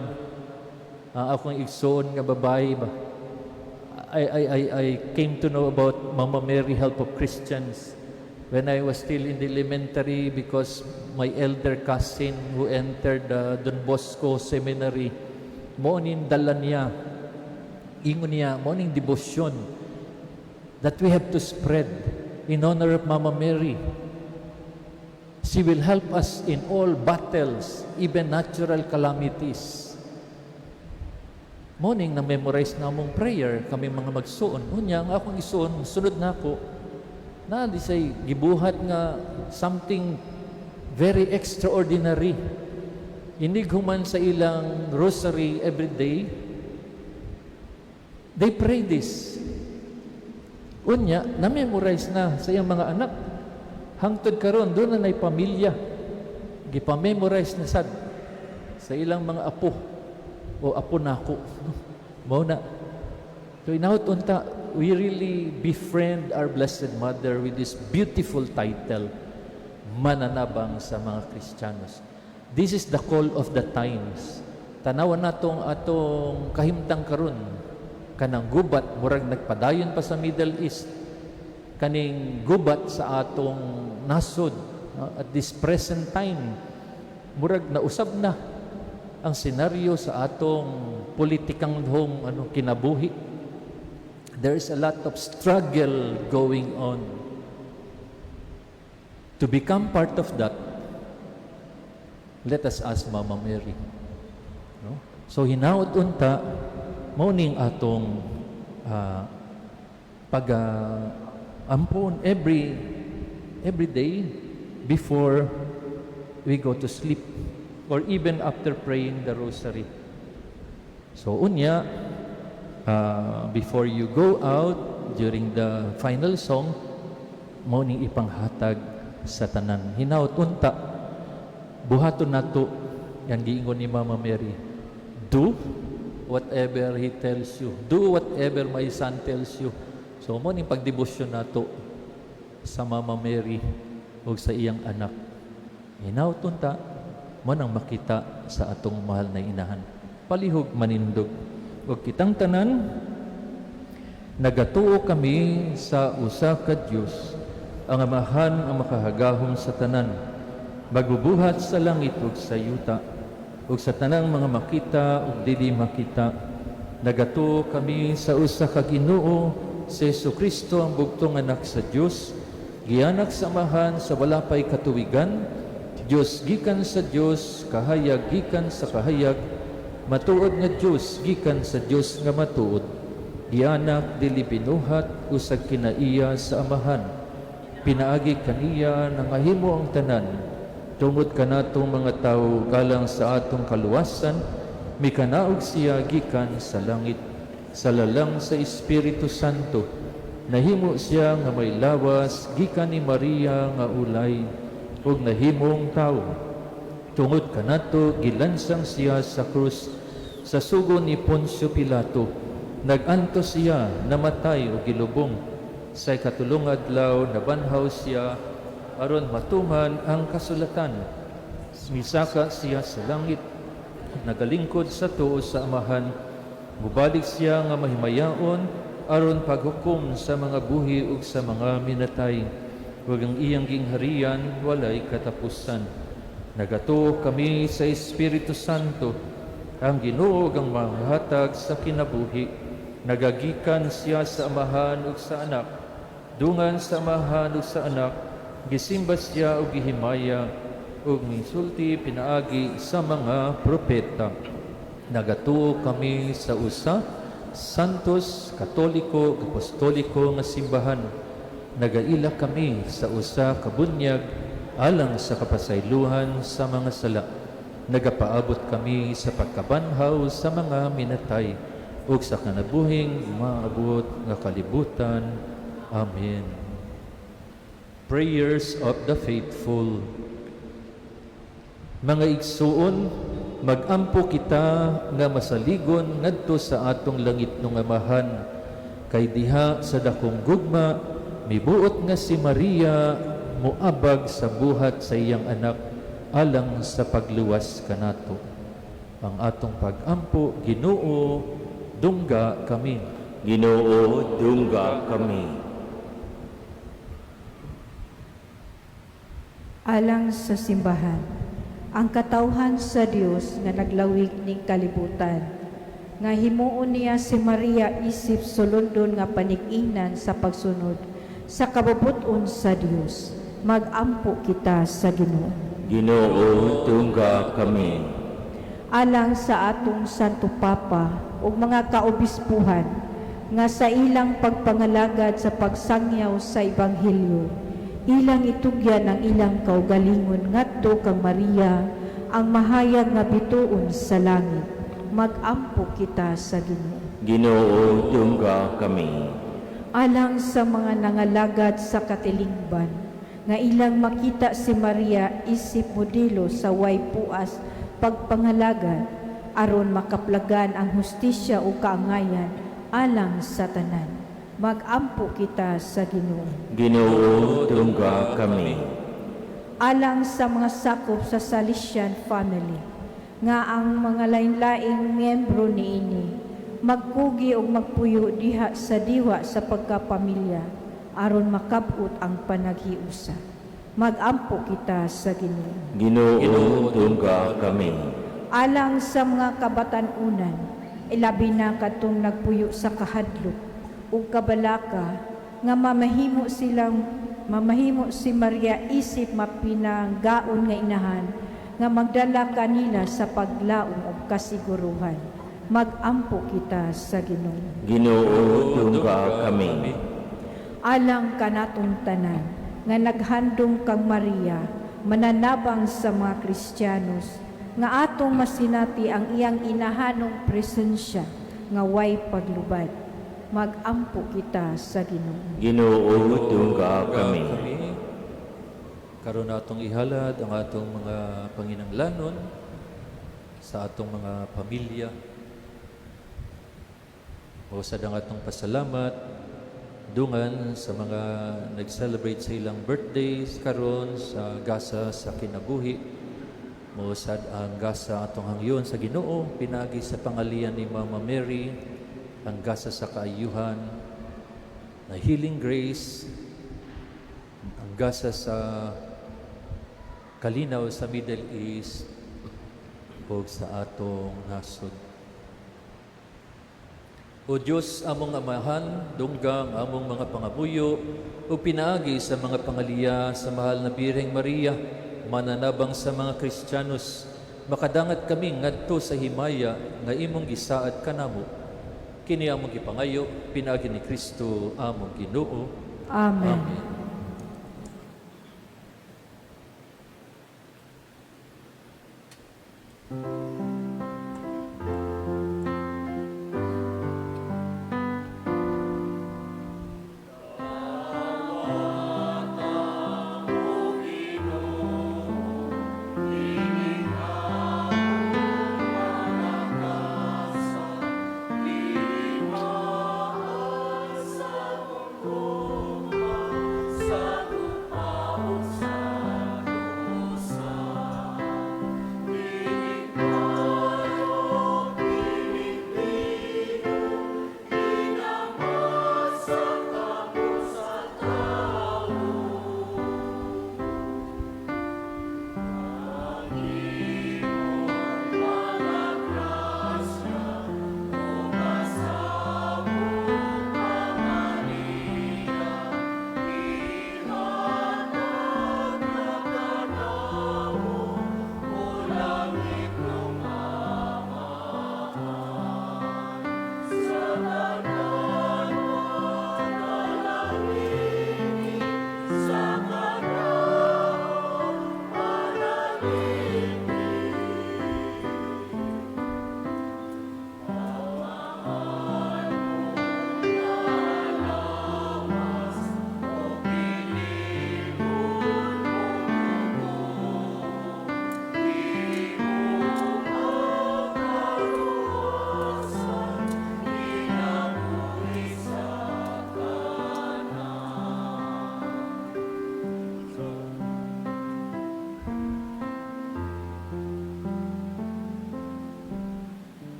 ang akong igsoon nga babae ba. I came to know about Mama Mary, Help of Christians, when I was still in the elementary because my elder cousin who entered the Don Bosco Seminary, mao ning dala niya. Ingon niya, mao ning devotion that we have to spread in honor of Mama Mary. She will help us in all battles, even natural calamities. Mao ning na-memorize na among prayer, kami mga magsuon. Unya, ang akong isuon, sunod na ako, na di say gibuhat nga something very extraordinary. Inig human sa ilang rosary every day, they pray this. Unya, na-memorize na sa iyang mga anak. Hangtod karon duna na'y pamilya. Gipa-memorize na sad sa ilang mga apo o apo nako. Mao na. So inahot unta, we really befriend our Blessed Mother with this beautiful title, Mananabang sa mga Kristiyanos. This is the call of the times. Tanawan natong atong kahimtang karon, kanang gubat murag nagpadayon pa sa Middle East, kaning gubat sa atong nasod, no? At this present time, murag nausab na ang senaryo sa atong politikang hong ano kinabuhi. There is a lot of struggle going on. To become part of that, let us ask Mama Mary, no? So hinaot unta mao ning atong pag ampon every day before we go to sleep or even after praying the rosary. So unya, before you go out during the final song, mao ning ipanghatag sa tanan. Hinaot unta buhaton nato yang giingon ni Mama Mary. "Do whatever he tells you. Do whatever my son tells you." So mao ning pagdebosyon nato sa Mama Mary ug sa iyang anak. Hinaot unta mao nang makita sa atong mahal na inahan. Palihog manindog. Ug kitang tanan, nagatuo kami sa usa ka Dios, ang Amahan, ang makahagahom sa tanan, magbubuhat sa langit ug sa yuta, ug sa tanang mga makita ug dili makita. Nagatuo kami sa usa ka Ginoo, si Kristo, ang bugtong Anak sa Dios, gianak sa Amahan sa wala pay katuwigan, Dios gikan sa Dios, kahayag gikan sa kahayag, matuod nga Dios gikan sa Dios nga matuod, gianak, dili binuhat, usag kinaiya sa Amahan. Pinaagi kaniya nangahimo ang tanan. Tungod kanatong mga tawo, galang sa atong kaluwasan, mikanaog siya gikan sa langit. Sa lalang sa Espiritu Santo, nahimo siya nga may lawas gikan ni Maria nga ulay ug nahimong tawo. Tungod kanato gilansang siya sa krus sa sugo ni Poncio Pilato. Nagantos siya, namatay ug gilubong. Sa ikatulong adlaw nabanhaw siya aron matuman ang kasulatan. Misaka siya sa langit, nagalingkod sa tuo sa Amahan. Mubalik siya nga mahimayaon aron paghukom sa mga buhi ug sa mga minatay. Ug ang iyang gingharian walay katapusan. Nagatuo kami sa Espiritu Santo, ang Ginoo ang manghatag sa kinabuhi. Nagagikan siya sa Amahan ug sa Anak. Dungan sa Amahan ug sa Anak, gisimba siya ug gihimaya ug misulti pinaagi sa mga propeta. Nagatuo kami sa usa Santos, Katoliko, Apostoliko nga simbahan. Nagaila kami sa usa ka bunyag alang sa kapasaylohan sa mga sala. Nagapaabot kami sa pagkabanhaw sa mga minatay ug sa kinabuhing maabot nga kalibutan. Amen. Prayers of the Faithful. Mga igsuon, magampo kita nga masaligon ngadto sa atong langitnong Amahan. Kay diha sa dakong gugma, mibuot nga si Maria moabag sa buhat sa iyang anak alang sa pagluwas kanato. Ang atong pagampo, Ginoo, dungga kami. Ginoo, dungga kami. Alang sa simbahan, ang katawhan sa Dios nga naglawig ning kalibutan, nga himuon niya si Maria isip sulundon nga panig-ingnan sa pagsunod sa kabubut-on sa Dios, magampo kita sa Ginoo. Ginoo, dungga kami. Alang sa atong Santo Papa ug mga kaobispuhan nga sa ilang pagpangalagad sa pagsangyaw sa Ebanghelyo, ilang itugyan ang ilang kaugalingon ngadto kang Maria, ang mahayag nga bituon sa langit, magampo kita sa Ginoo. Ginoo, dungga kami. Alang sa mga nangalagad sa katilingban, nga ilang makita si Maria isip modelo sa way puas pagpangalagad, aron makaplagan ang hustisya o kaangayan alang sa tanan, magampo kita sa Ginoo. Ginoo, dungga kami. Alang sa mga sakop sa Salesian family, nga ang mga lain-laing miyembro niini magkugi og magpuyo diha sa diwa sa pagkapamilya aron makab-ot ang panaghiusa, magampo kita sa Ginoo. Ginoo, dungga kami. Alang sa mga kabatan-unan, ilabi na kadtong nagpuyo sa kahadlok ug kabalaka, nga mamahimo si Maria isip mapinanggaon nga inahan nga magdala kanila sa paglaom ug kasiguruhan, magampo kita sa Ginoo. Ginoo, dungga kami. Alang kanatong tanan nga naghandom kang Maria mananabang sa mga Kristiyanos, nga atong masinati ang iyang inahanong presensya nga way paglubad, magampo kita sa Ginoo. Ginoo, dungga kami. Karon atong ihalad ang atong mga panginanglanon sa atong mga pamilya. O sa ang atong pasalamat dungan sa mga nag-celebrate sa ilang birthdays karon sa gasa sa kinabuhi. Mosad ang gasa atong hangyon sa Ginoo pinaagi sa pangalian ni Mama Mary, ang gasa sa kaayuhan na healing grace, ang gasa sa kalinaw sa Middle East ug sa atong nasod. O Diyos, among Amahan, dungga ang among mga pangamuyo ug pinaagi sa mga pangaliya sa mahal na Birheng Maria, mananabang sa mga Kristiyanos, makadangat kami ngadto sa himaya nga imong gisaad kanamo. Kini among gipangayo pinaagi ni Kristo among Ginoo. Amen. Amen.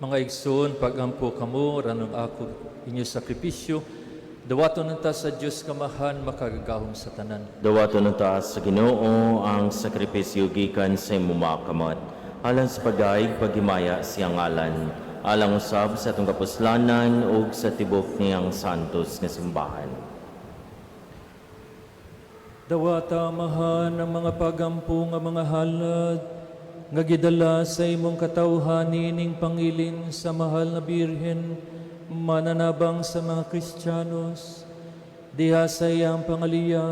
Mga igsoon, pagampo kamo, ranong ako inyo sakripisyo, dawaton unta sa Dios Amahan makagagahom sa tanan. Dawaton unta sa Ginoo ang sakripisyo gikan sa imong mga kamot, alang sa pagdayeg paghimaya sa iyang ngalan, alang usab sa atong kapuslanan ug sa tibok niyang santos nga simbahan. Dawata, Amahan, ang mga pagampo nga mga halad nga gidala sa imong katawhan niining pangilin sa mahal na Birhen, mananabang sa mga Kristiyanos, diha sa iyang pangaliya,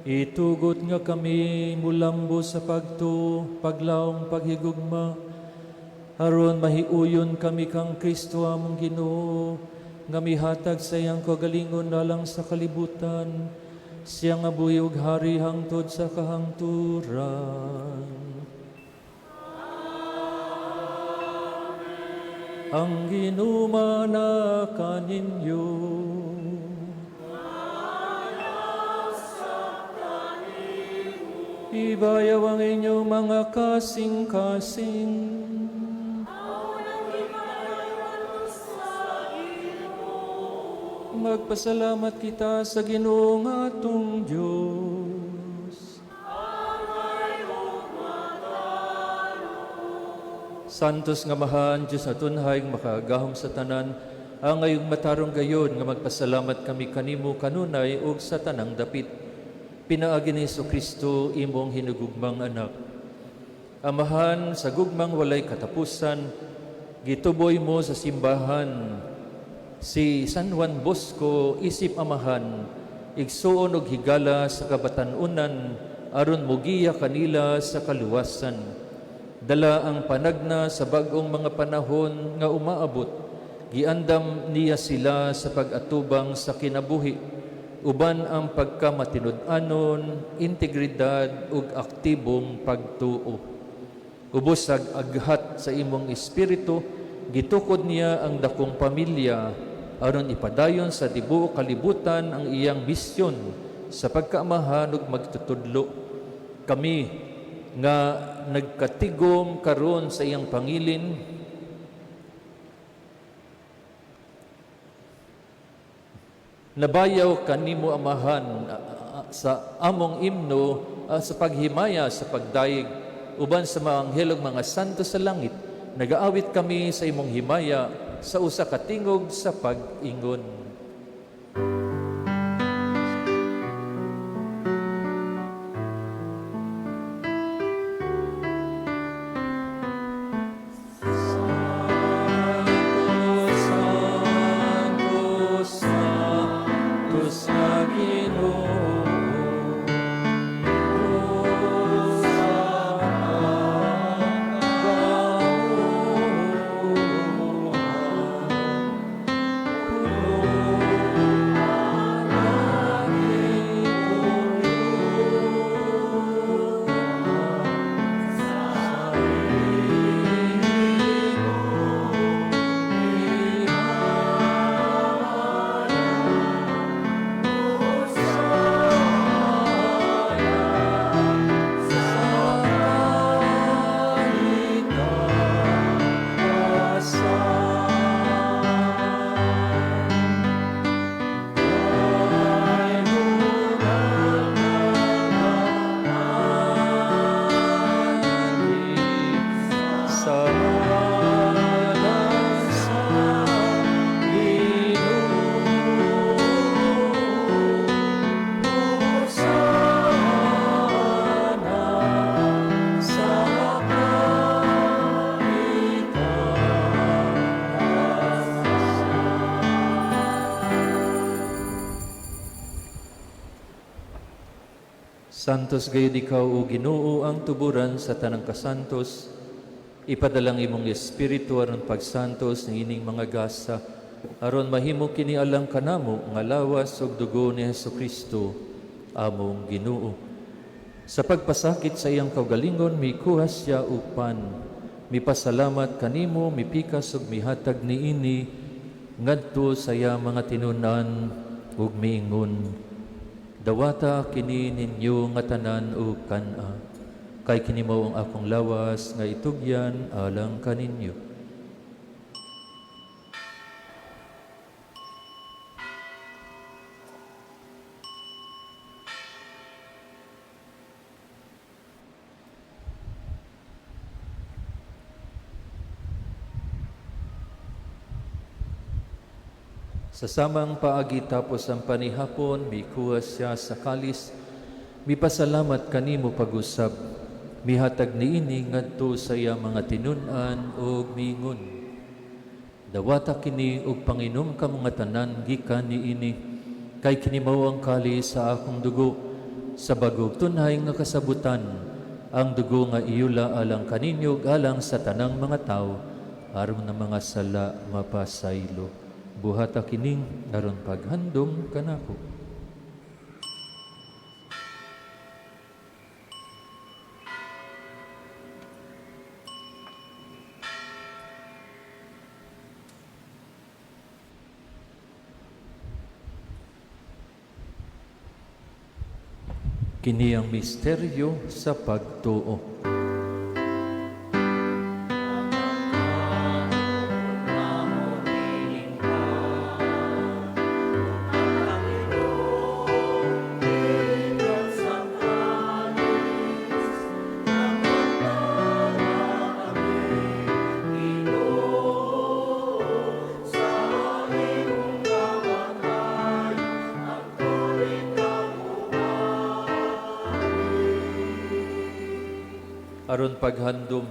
itugot nga kami mulambo sa pagtuo, paglaom, paghigugma, aron mahiuyon kami kang Kristo among Ginoo, nga mihatag sa iyang kagalingon alang sa kalibutan, siya nga buhi ug hari hangtod sa kahangturan. Ang Ginoo maanaa kaninyo. Ibayaw ang inyong mga kasing-kasing. Magpasalamat kita sa Ginoo nga atong Diyos. Santos nga Amahan, Diyos na tunhay, makagahom sa tanan, angay ug matarong gayod nga magpasalamat kami kanimo kanunay ug sa tanang dapit. Pinaagi ni Kristo imong hinugugmang anak. Amahan, sa gugmang walay katapusan, gituboy mo sa simbahan si San Juan Bosco isip amahan, igsuon og higala sa kabatan-unan aron mugiya kanila sa kaluwasan. Dala ang panagna sa bag-ong mga panahon nga umaabot, giandam niya sila sa pag-atubang sa kinabuhi, uban ang pagkamatinud-anon, integridad ug aktibong pagtuo. Ubos sa aghat sa imong espiritu, gitukod niya ang dakong pamilya aron ipadayon sa tibuok kalibutan ang iyang misyon sa pagkaamahan ug magtutudlo. Kami nga nagkatigom karon sa iyang pangilin, nabayaw kanimo Amahan sa among imno sa paghimaya sa pagdayeg uban sa mga anghel ug mga santo sa langit, nagaawit kami sa imong himaya sa usa ka tingog sa pag-ingon. Santo, Santo, sa Ginoo, Diyos sa Sa ngalan sa Ginoo, Hosana sa kaitasan. Santos gayud ikaw, o Ginoo, ang tuburan sa tanang kasantos. Ipadalang imong espiritu aron pagsantos ng ining mga gasa, aron mahimo kini alang kanamo nga lawas ug dugo ni Hesukristo among Ginoo. Sa pagpasakit sa iyang kaugalingon, mikuha siya og pan, mipasalamat kanimo, mipikas ug mihatag niini ngadto sa iyang mga tinunan ug miingon: "Dawata kini ninyo nga tanan ug kan-a, kay kini mao ang akong lawas nga itugyan alang kaninyo." Sa samang paagi tapos ang panihapon, mikuha siya sa kalis, mipasalamat kanimo pag-usab, mihatag niini ngadto sa iyang mga tinun-an ug miingon: "Dawata kini ug panginom kamo nga tanan gikan niini, kay kini mao ang kalis sa akong dugo, sa bag-ong tunhay nga kasabutan, ang dugo nga iyula alang kaninyo ug alang sa tanang mga tawo, aron ang mga sala mapasaylo. Buhata kining aron paghandom kanako." Kini ang misteryo sa pagtuo. Aron paghandom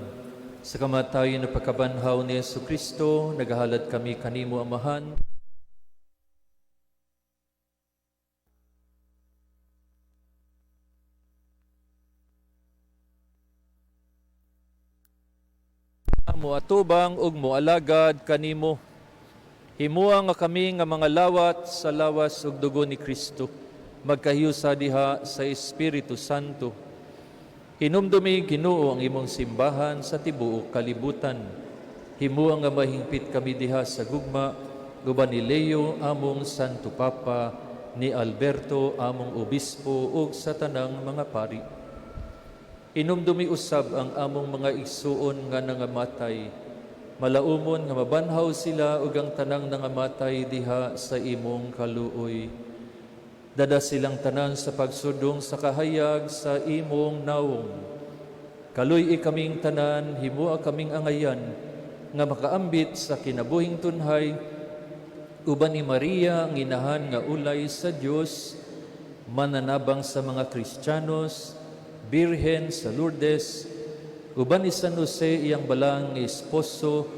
sa kamatayon ug pagkabanhaw ni Hesus Kristo, nagahalad kami kanimo, Amahan, moatubang ug moalagad kanimo. Himua nga kami nga mga lawat sa lawas ug dugo ni Kristo magkahiusa diha sa Espiritu Santo. Hinumdumi, Ginoo, ang imong simbahan sa tibuok kalibutan. Himua nga mahingpit kami diha sa gugma uban ni Leo among Santo Papa, ni Alberto among obispo ug sa tanang mga pari. Inumdumi usab ang among mga igsuon nga nangamatay. Malaumon nga mabanhaw sila ug ang tanang nangamatay diha sa imong kaluoy. Dada silang tanan sa pagsudong sa kahayag sa imong nawong. Kaluy-i kaming tanan, himua kaming angayan nga makaambit sa kinabuhing tunhay uban ni Maria ang inahan nga ulay sa Dios, mananabang sa mga Kristiyanos, Birhen sa Lourdes, uban ni San Jose iyang balang esposo,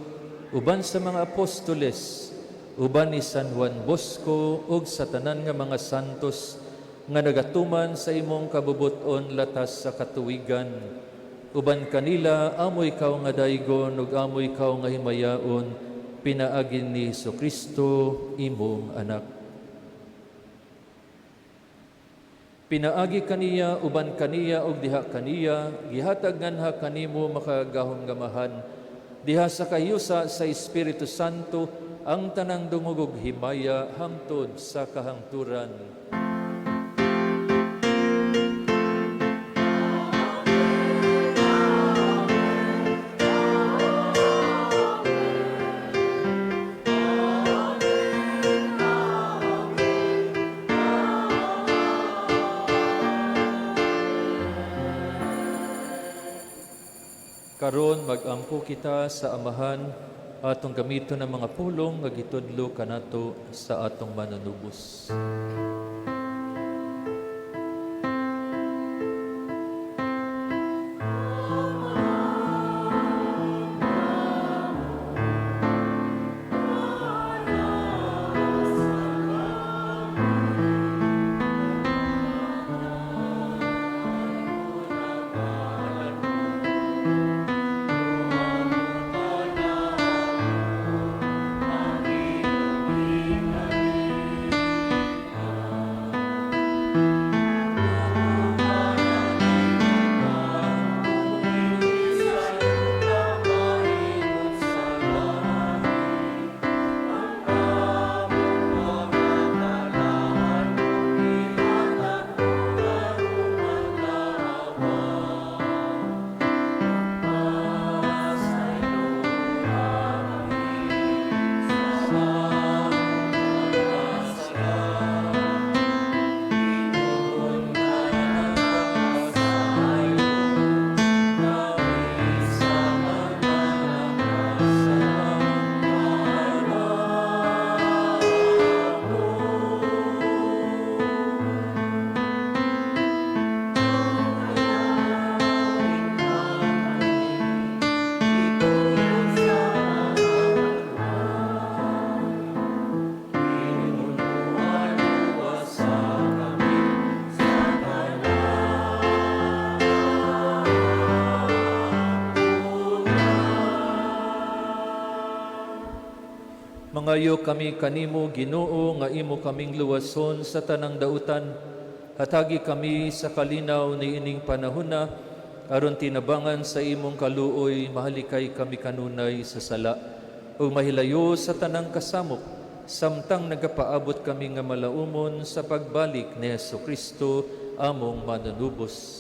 uban sa mga apostoles, uban ni San Juan Bosco ug sa tanan nga mga santos nga nagatuman sa imong kabubut-on latas sa katuwigan. Uban kanila amo ikaw nga daygon ug amo ikaw nga himayaon, pinaagi ni Hesukristo imong anak. Pinaagi kaniya, uban kaniya ug diha kaniya, gihatag nganha kanimo makagagahom nga Amahan, diha sa kahiyusa sa Espiritu Santo, ang tanang dungog ug himaya hangtod sa kahangturan. Karon mag-ampo kita sa Amahan, atong gamiton ang mga pulong nga gitudlo kanato sa atong manunubos. Mangayo kami kanimo, Ginoo, nga imo kaming luwason sa tanang dautan. Hatagi kami sa kalinaw niining panahona, aron tinabangan sa imong kaluoy, mahalikay kami kanunay sa sala ug mahilayo sa tanang kasamok, samtang nagapaabot kami nga malaumon sa pagbalik ni Hesus Kristo among manunubos.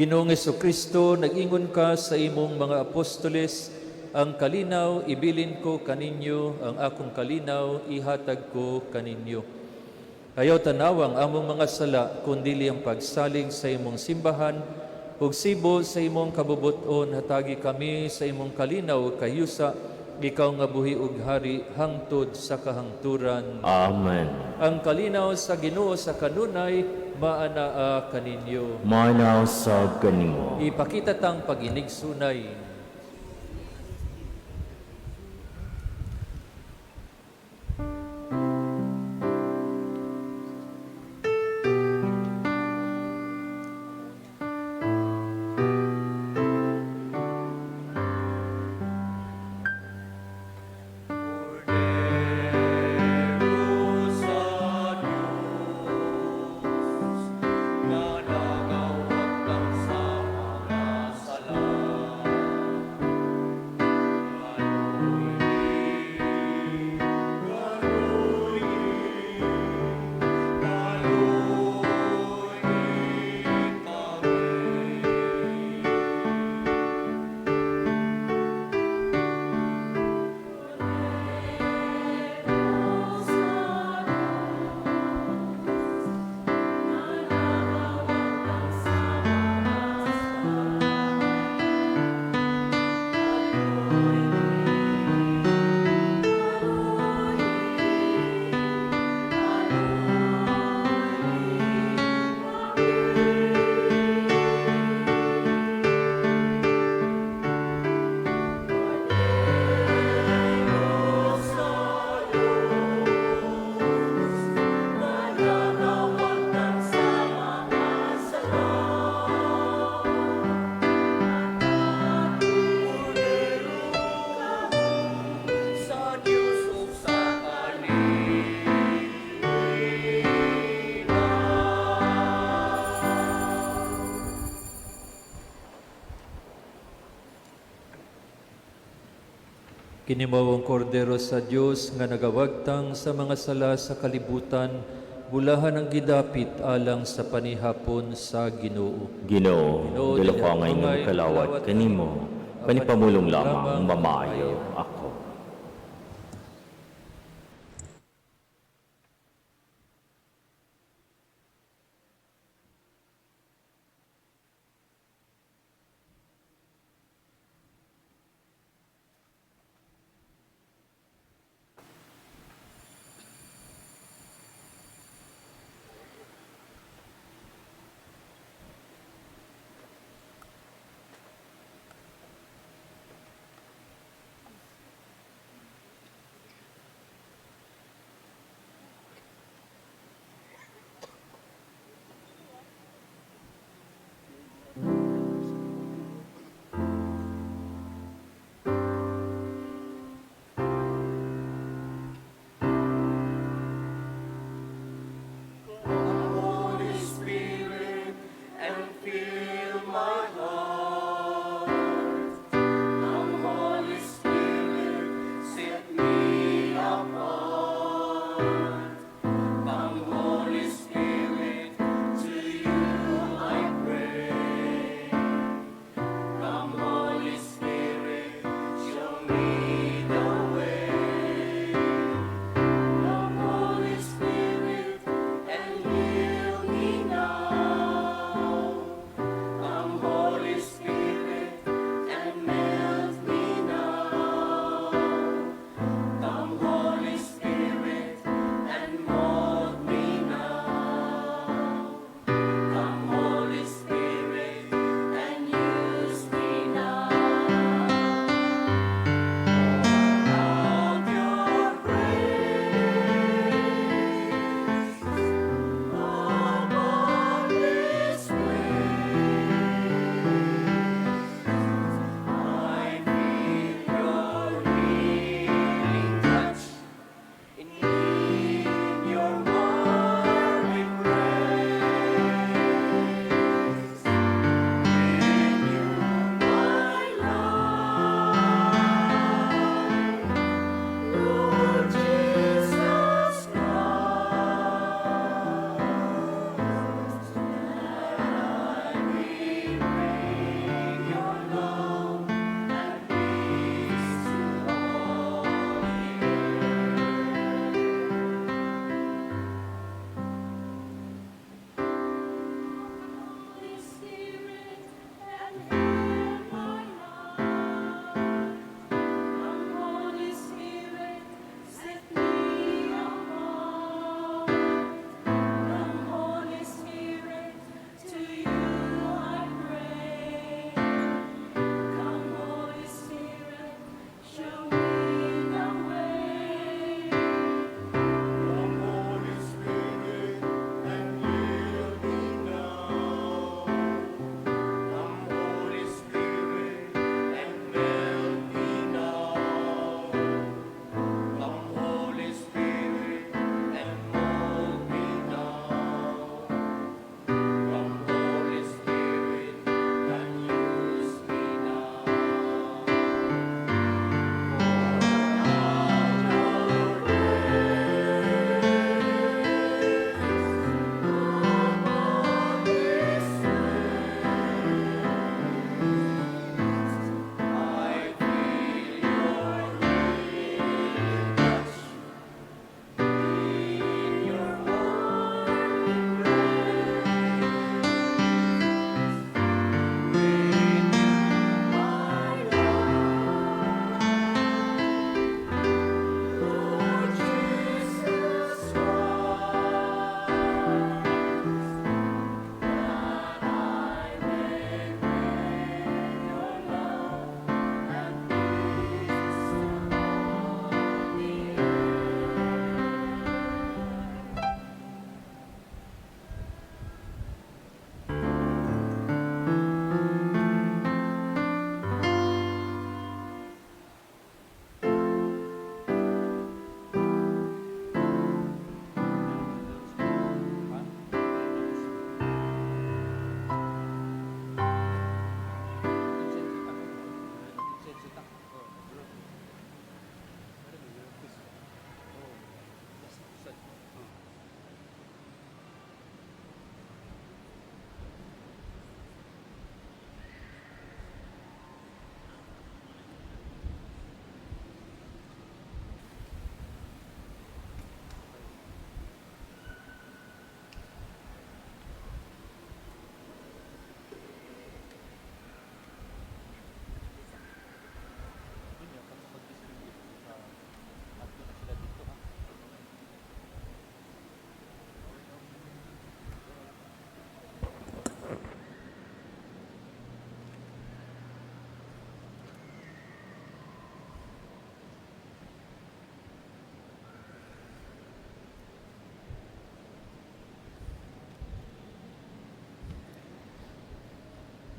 Ginoong Kristo, nag-ingon ka sa imong mga apostoles, "Ang kalinaw ibilin ko kaninyo, ang akong kalinaw ihatag ko kaninyo." Ayaw tanawang among mga sala, kundili ang pagsalig sa imong simbahan, ug sibo sa imong kabubuton, hatagi kami sa imong kalinaw ug kahiyusa, ikaw nga buhi ug hari hangtod sa kahangturan. Amen. Ang kalinaw sa Ginoo sa kanunay maanaa kaninyo. Maanaa sab kanimo. Ipakita tang pag-inigsunay. Sa Diyos, nga nagawagtang sa mga sala. Kaluoy, kaluoy, kaluoy kami. Sa Diyos ug sa kanila. Kini mao ang kordero sa Dios nga nagawagtang sa mga sala sa kalibutan, bulahan ang gidapit alang sa panihapon sa Ginoo. Ginoo, Ginoo, dili ko ang dili imong angay kalawat kalawat kanimo. Panipamulong lamang mamaayo ako.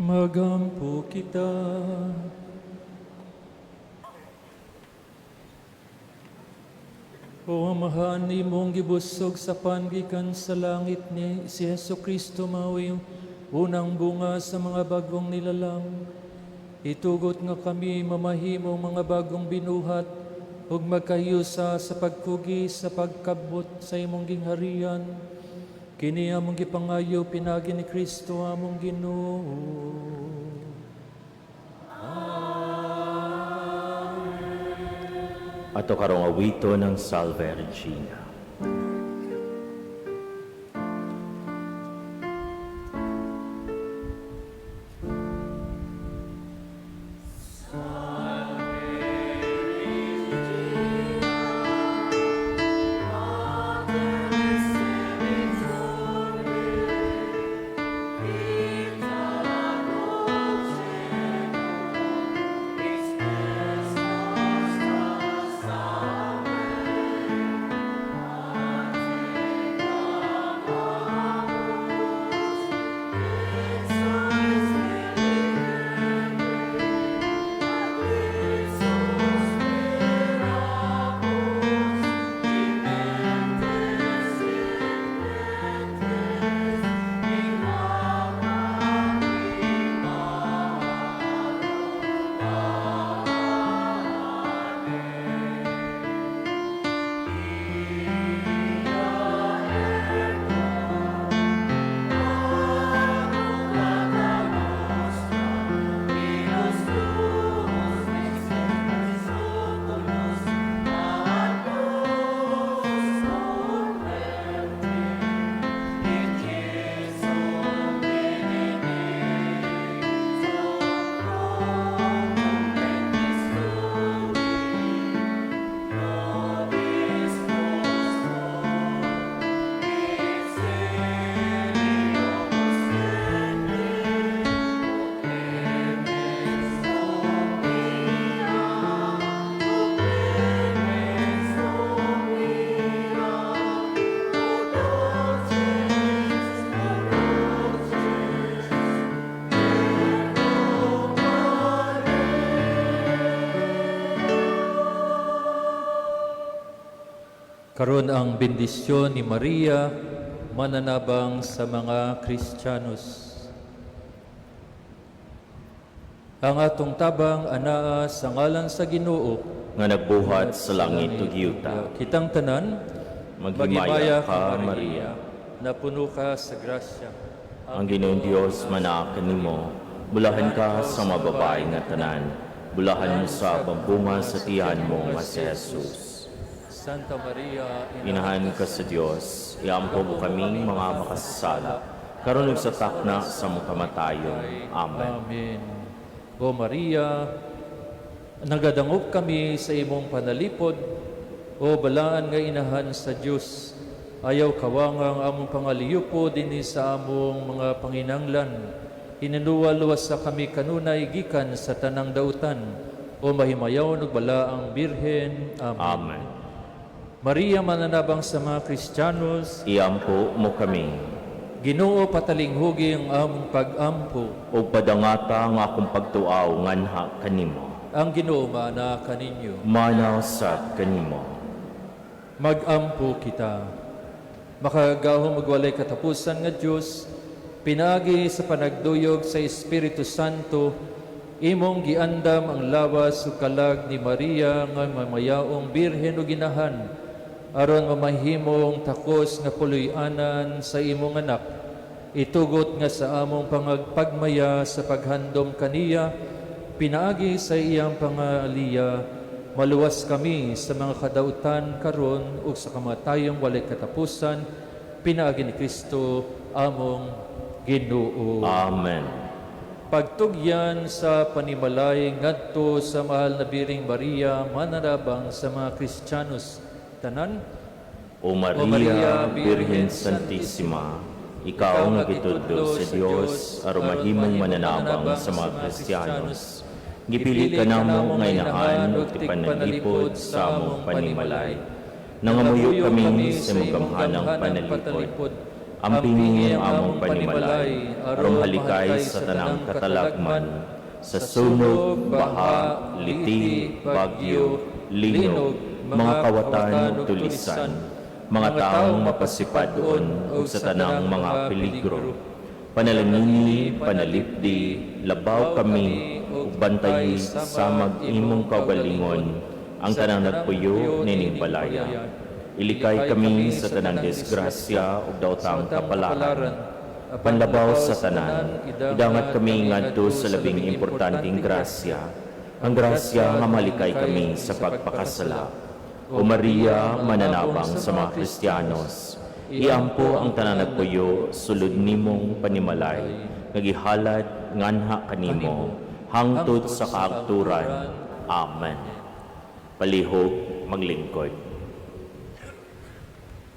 Magampo kita. O Amahan, imong gibusog sa pangikan sa langit ni si Hesu Kristo mao'y unang bunga sa mga bagong nilalang. Itugot nga kami mamahimong mga bagong binuhat ug magkahiusa sa pagkugi sa pagkabot sa imong gingharian. Kini among gipangayo pinaagi ni Kristo among Ginoo. Ato karong awiton ang Salve Regina. Karon ang bendisyon ni Maria mananabang sa mga Kristiyanos. Ang atong tabang anaa sa ngalan sa Ginoo nga nagbuhat sa langit ug yuta. Kitang tanan, Maghimaya ka, Maria. Napuno ka sa grasya. Ang Ginoong Dios manaa kanimo, bulahan ka sa mga babae nga tanan, bulahan usab ang bunga sa tiyan mo nga si Jesus. Santa Maria, Inahan ka sa Dios, iampo mo kaming mga makasasala, karon ug sa takna sa among kamatayon. Amen. Amen. O Maria, nagadangop kami sa imong panalipod, o balaan nga inahan sa Dios. Ayaw kawanga ang among pangaliyupo dinhi sa among mga panginanglan. Hinunuwa luwasa kami kanunay gikan sa tanang dautan. O mahimayaw ug balaang Birhen. Amen. Amen. Maria, mananabang sa mga Kristiyanos, Iampo mo kami, Ginoo, patalinghugi ang among pag-ampo. ug padangata ang akong pagtuaw nganha kanimo. Ang Ginoo maana kaninyo. Mana usab kanimo. Mag-ampo kita. Makagagahom ug walay katapusan nga Dios, pinaagi sa panagduyog sa Espiritu Santo, imong giandam ang lawas ug kalag ni Maria nga mamayaong birhen ug inahan, aron mamahimong takos nga puloy-anan sa imong anak. Itugot nga sa among pangagpagmaya sa paghandom kaniya, pinaagi sa iyang pangaliya, maluwas kami sa mga kadautan karon ug sa kamatayong walay katapusan, pinaagi ni Kristo among Ginoo. Amen. Pagtugyan sa panimalay ngadto sa mahal na Birheng Maria, mananabang sa mga Kristiyanos tanan. O Maria, Birhen Santissima, ikaw nga gitudlo sa Dios aron mahimong mananabang sa mga Kristiyanos. Gipili ka namo nga inahan ug tigpanalipod sa among panimalay. Nangamuyo kami sa imong gamhanang panalipod. Ampingi ang among panimalay, aron malikay sa tanang katalagman, sa sunog, baha, liti, bagyo, linog, mga kawatan ug tulisan, mga taong mapasipadon ug sa tanang mga peligro. Panalangini, panalipdi, labaw kami ug bantayi samag imong kaugalingon ang tanang nagpuyo nining balaya. Ilikay kami sa tanang disgrasya ug daotang kapalaran. Panlabaw sa tanan, idangat kami ngadto sa labing importanteng grasya, ang grasya nga malikay kami sa pagpakasala. O Maria, mananabang sa mga Kristiyanos, iampo ang tanan nagpuyo sulod nimong panimalay, nga gihalad nganha kanimo, hangtod sa kaagturan. Amen. Palihog, maglingkod.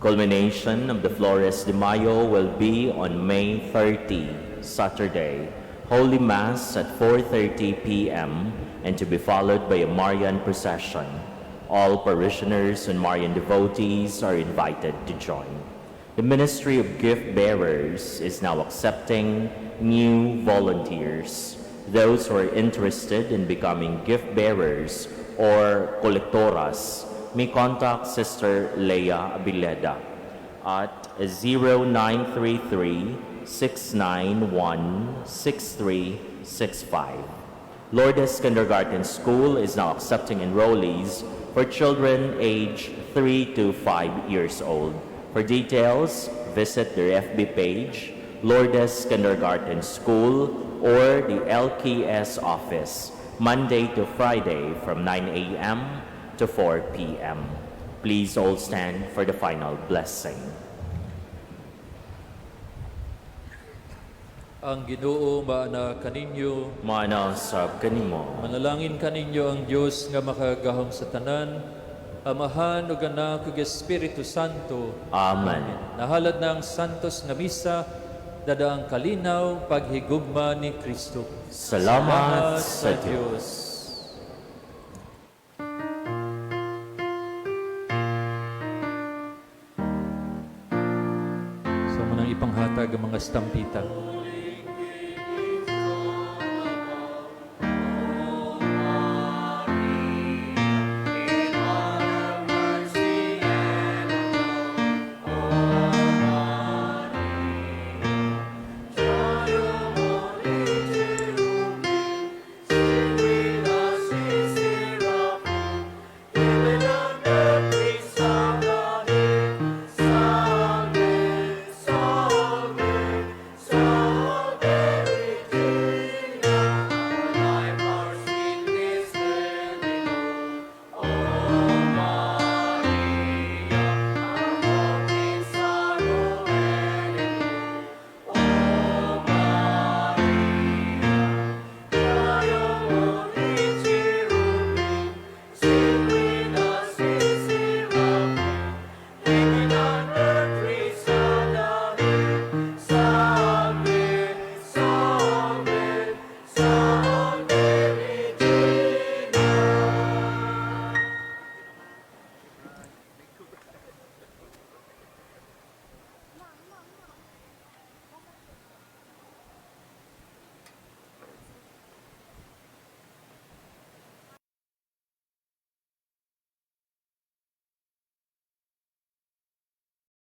Culmination of the Flores de Mayo will be on May 30, Saturday. Holy Mass at 4:30 p.m. and to be followed by a Marian procession. All parishioners and Marian devotees are invited to join. The Ministry of Gift Bearers is now accepting new volunteers. Those who are interested in becoming gift bearers or colectoras may contact Sister Leah Abileda at 0933 691 6365. Lourdes Kindergarten School is now accepting enrollees for children aged 3 to 5 years old. For details, visit their FB page, Lourdes Kindergarten School, or the LKS office, Monday to Friday from 9 a.m. to 4 p.m. Please all stand for the final blessing. Ang Ginoo maana kaninyo. Maana sab kanimo. Manalangin kaninyo ang Dios nga makagagahom sa tanan, Amahan ug Anak ug Espiritu Santo. Amen. Nahalad na ang santos nga misa, dada ang kalinaw, paghigugma ni Kristo. Salamat sa Diyos. Sa munang ipanghatag ang mga stampita.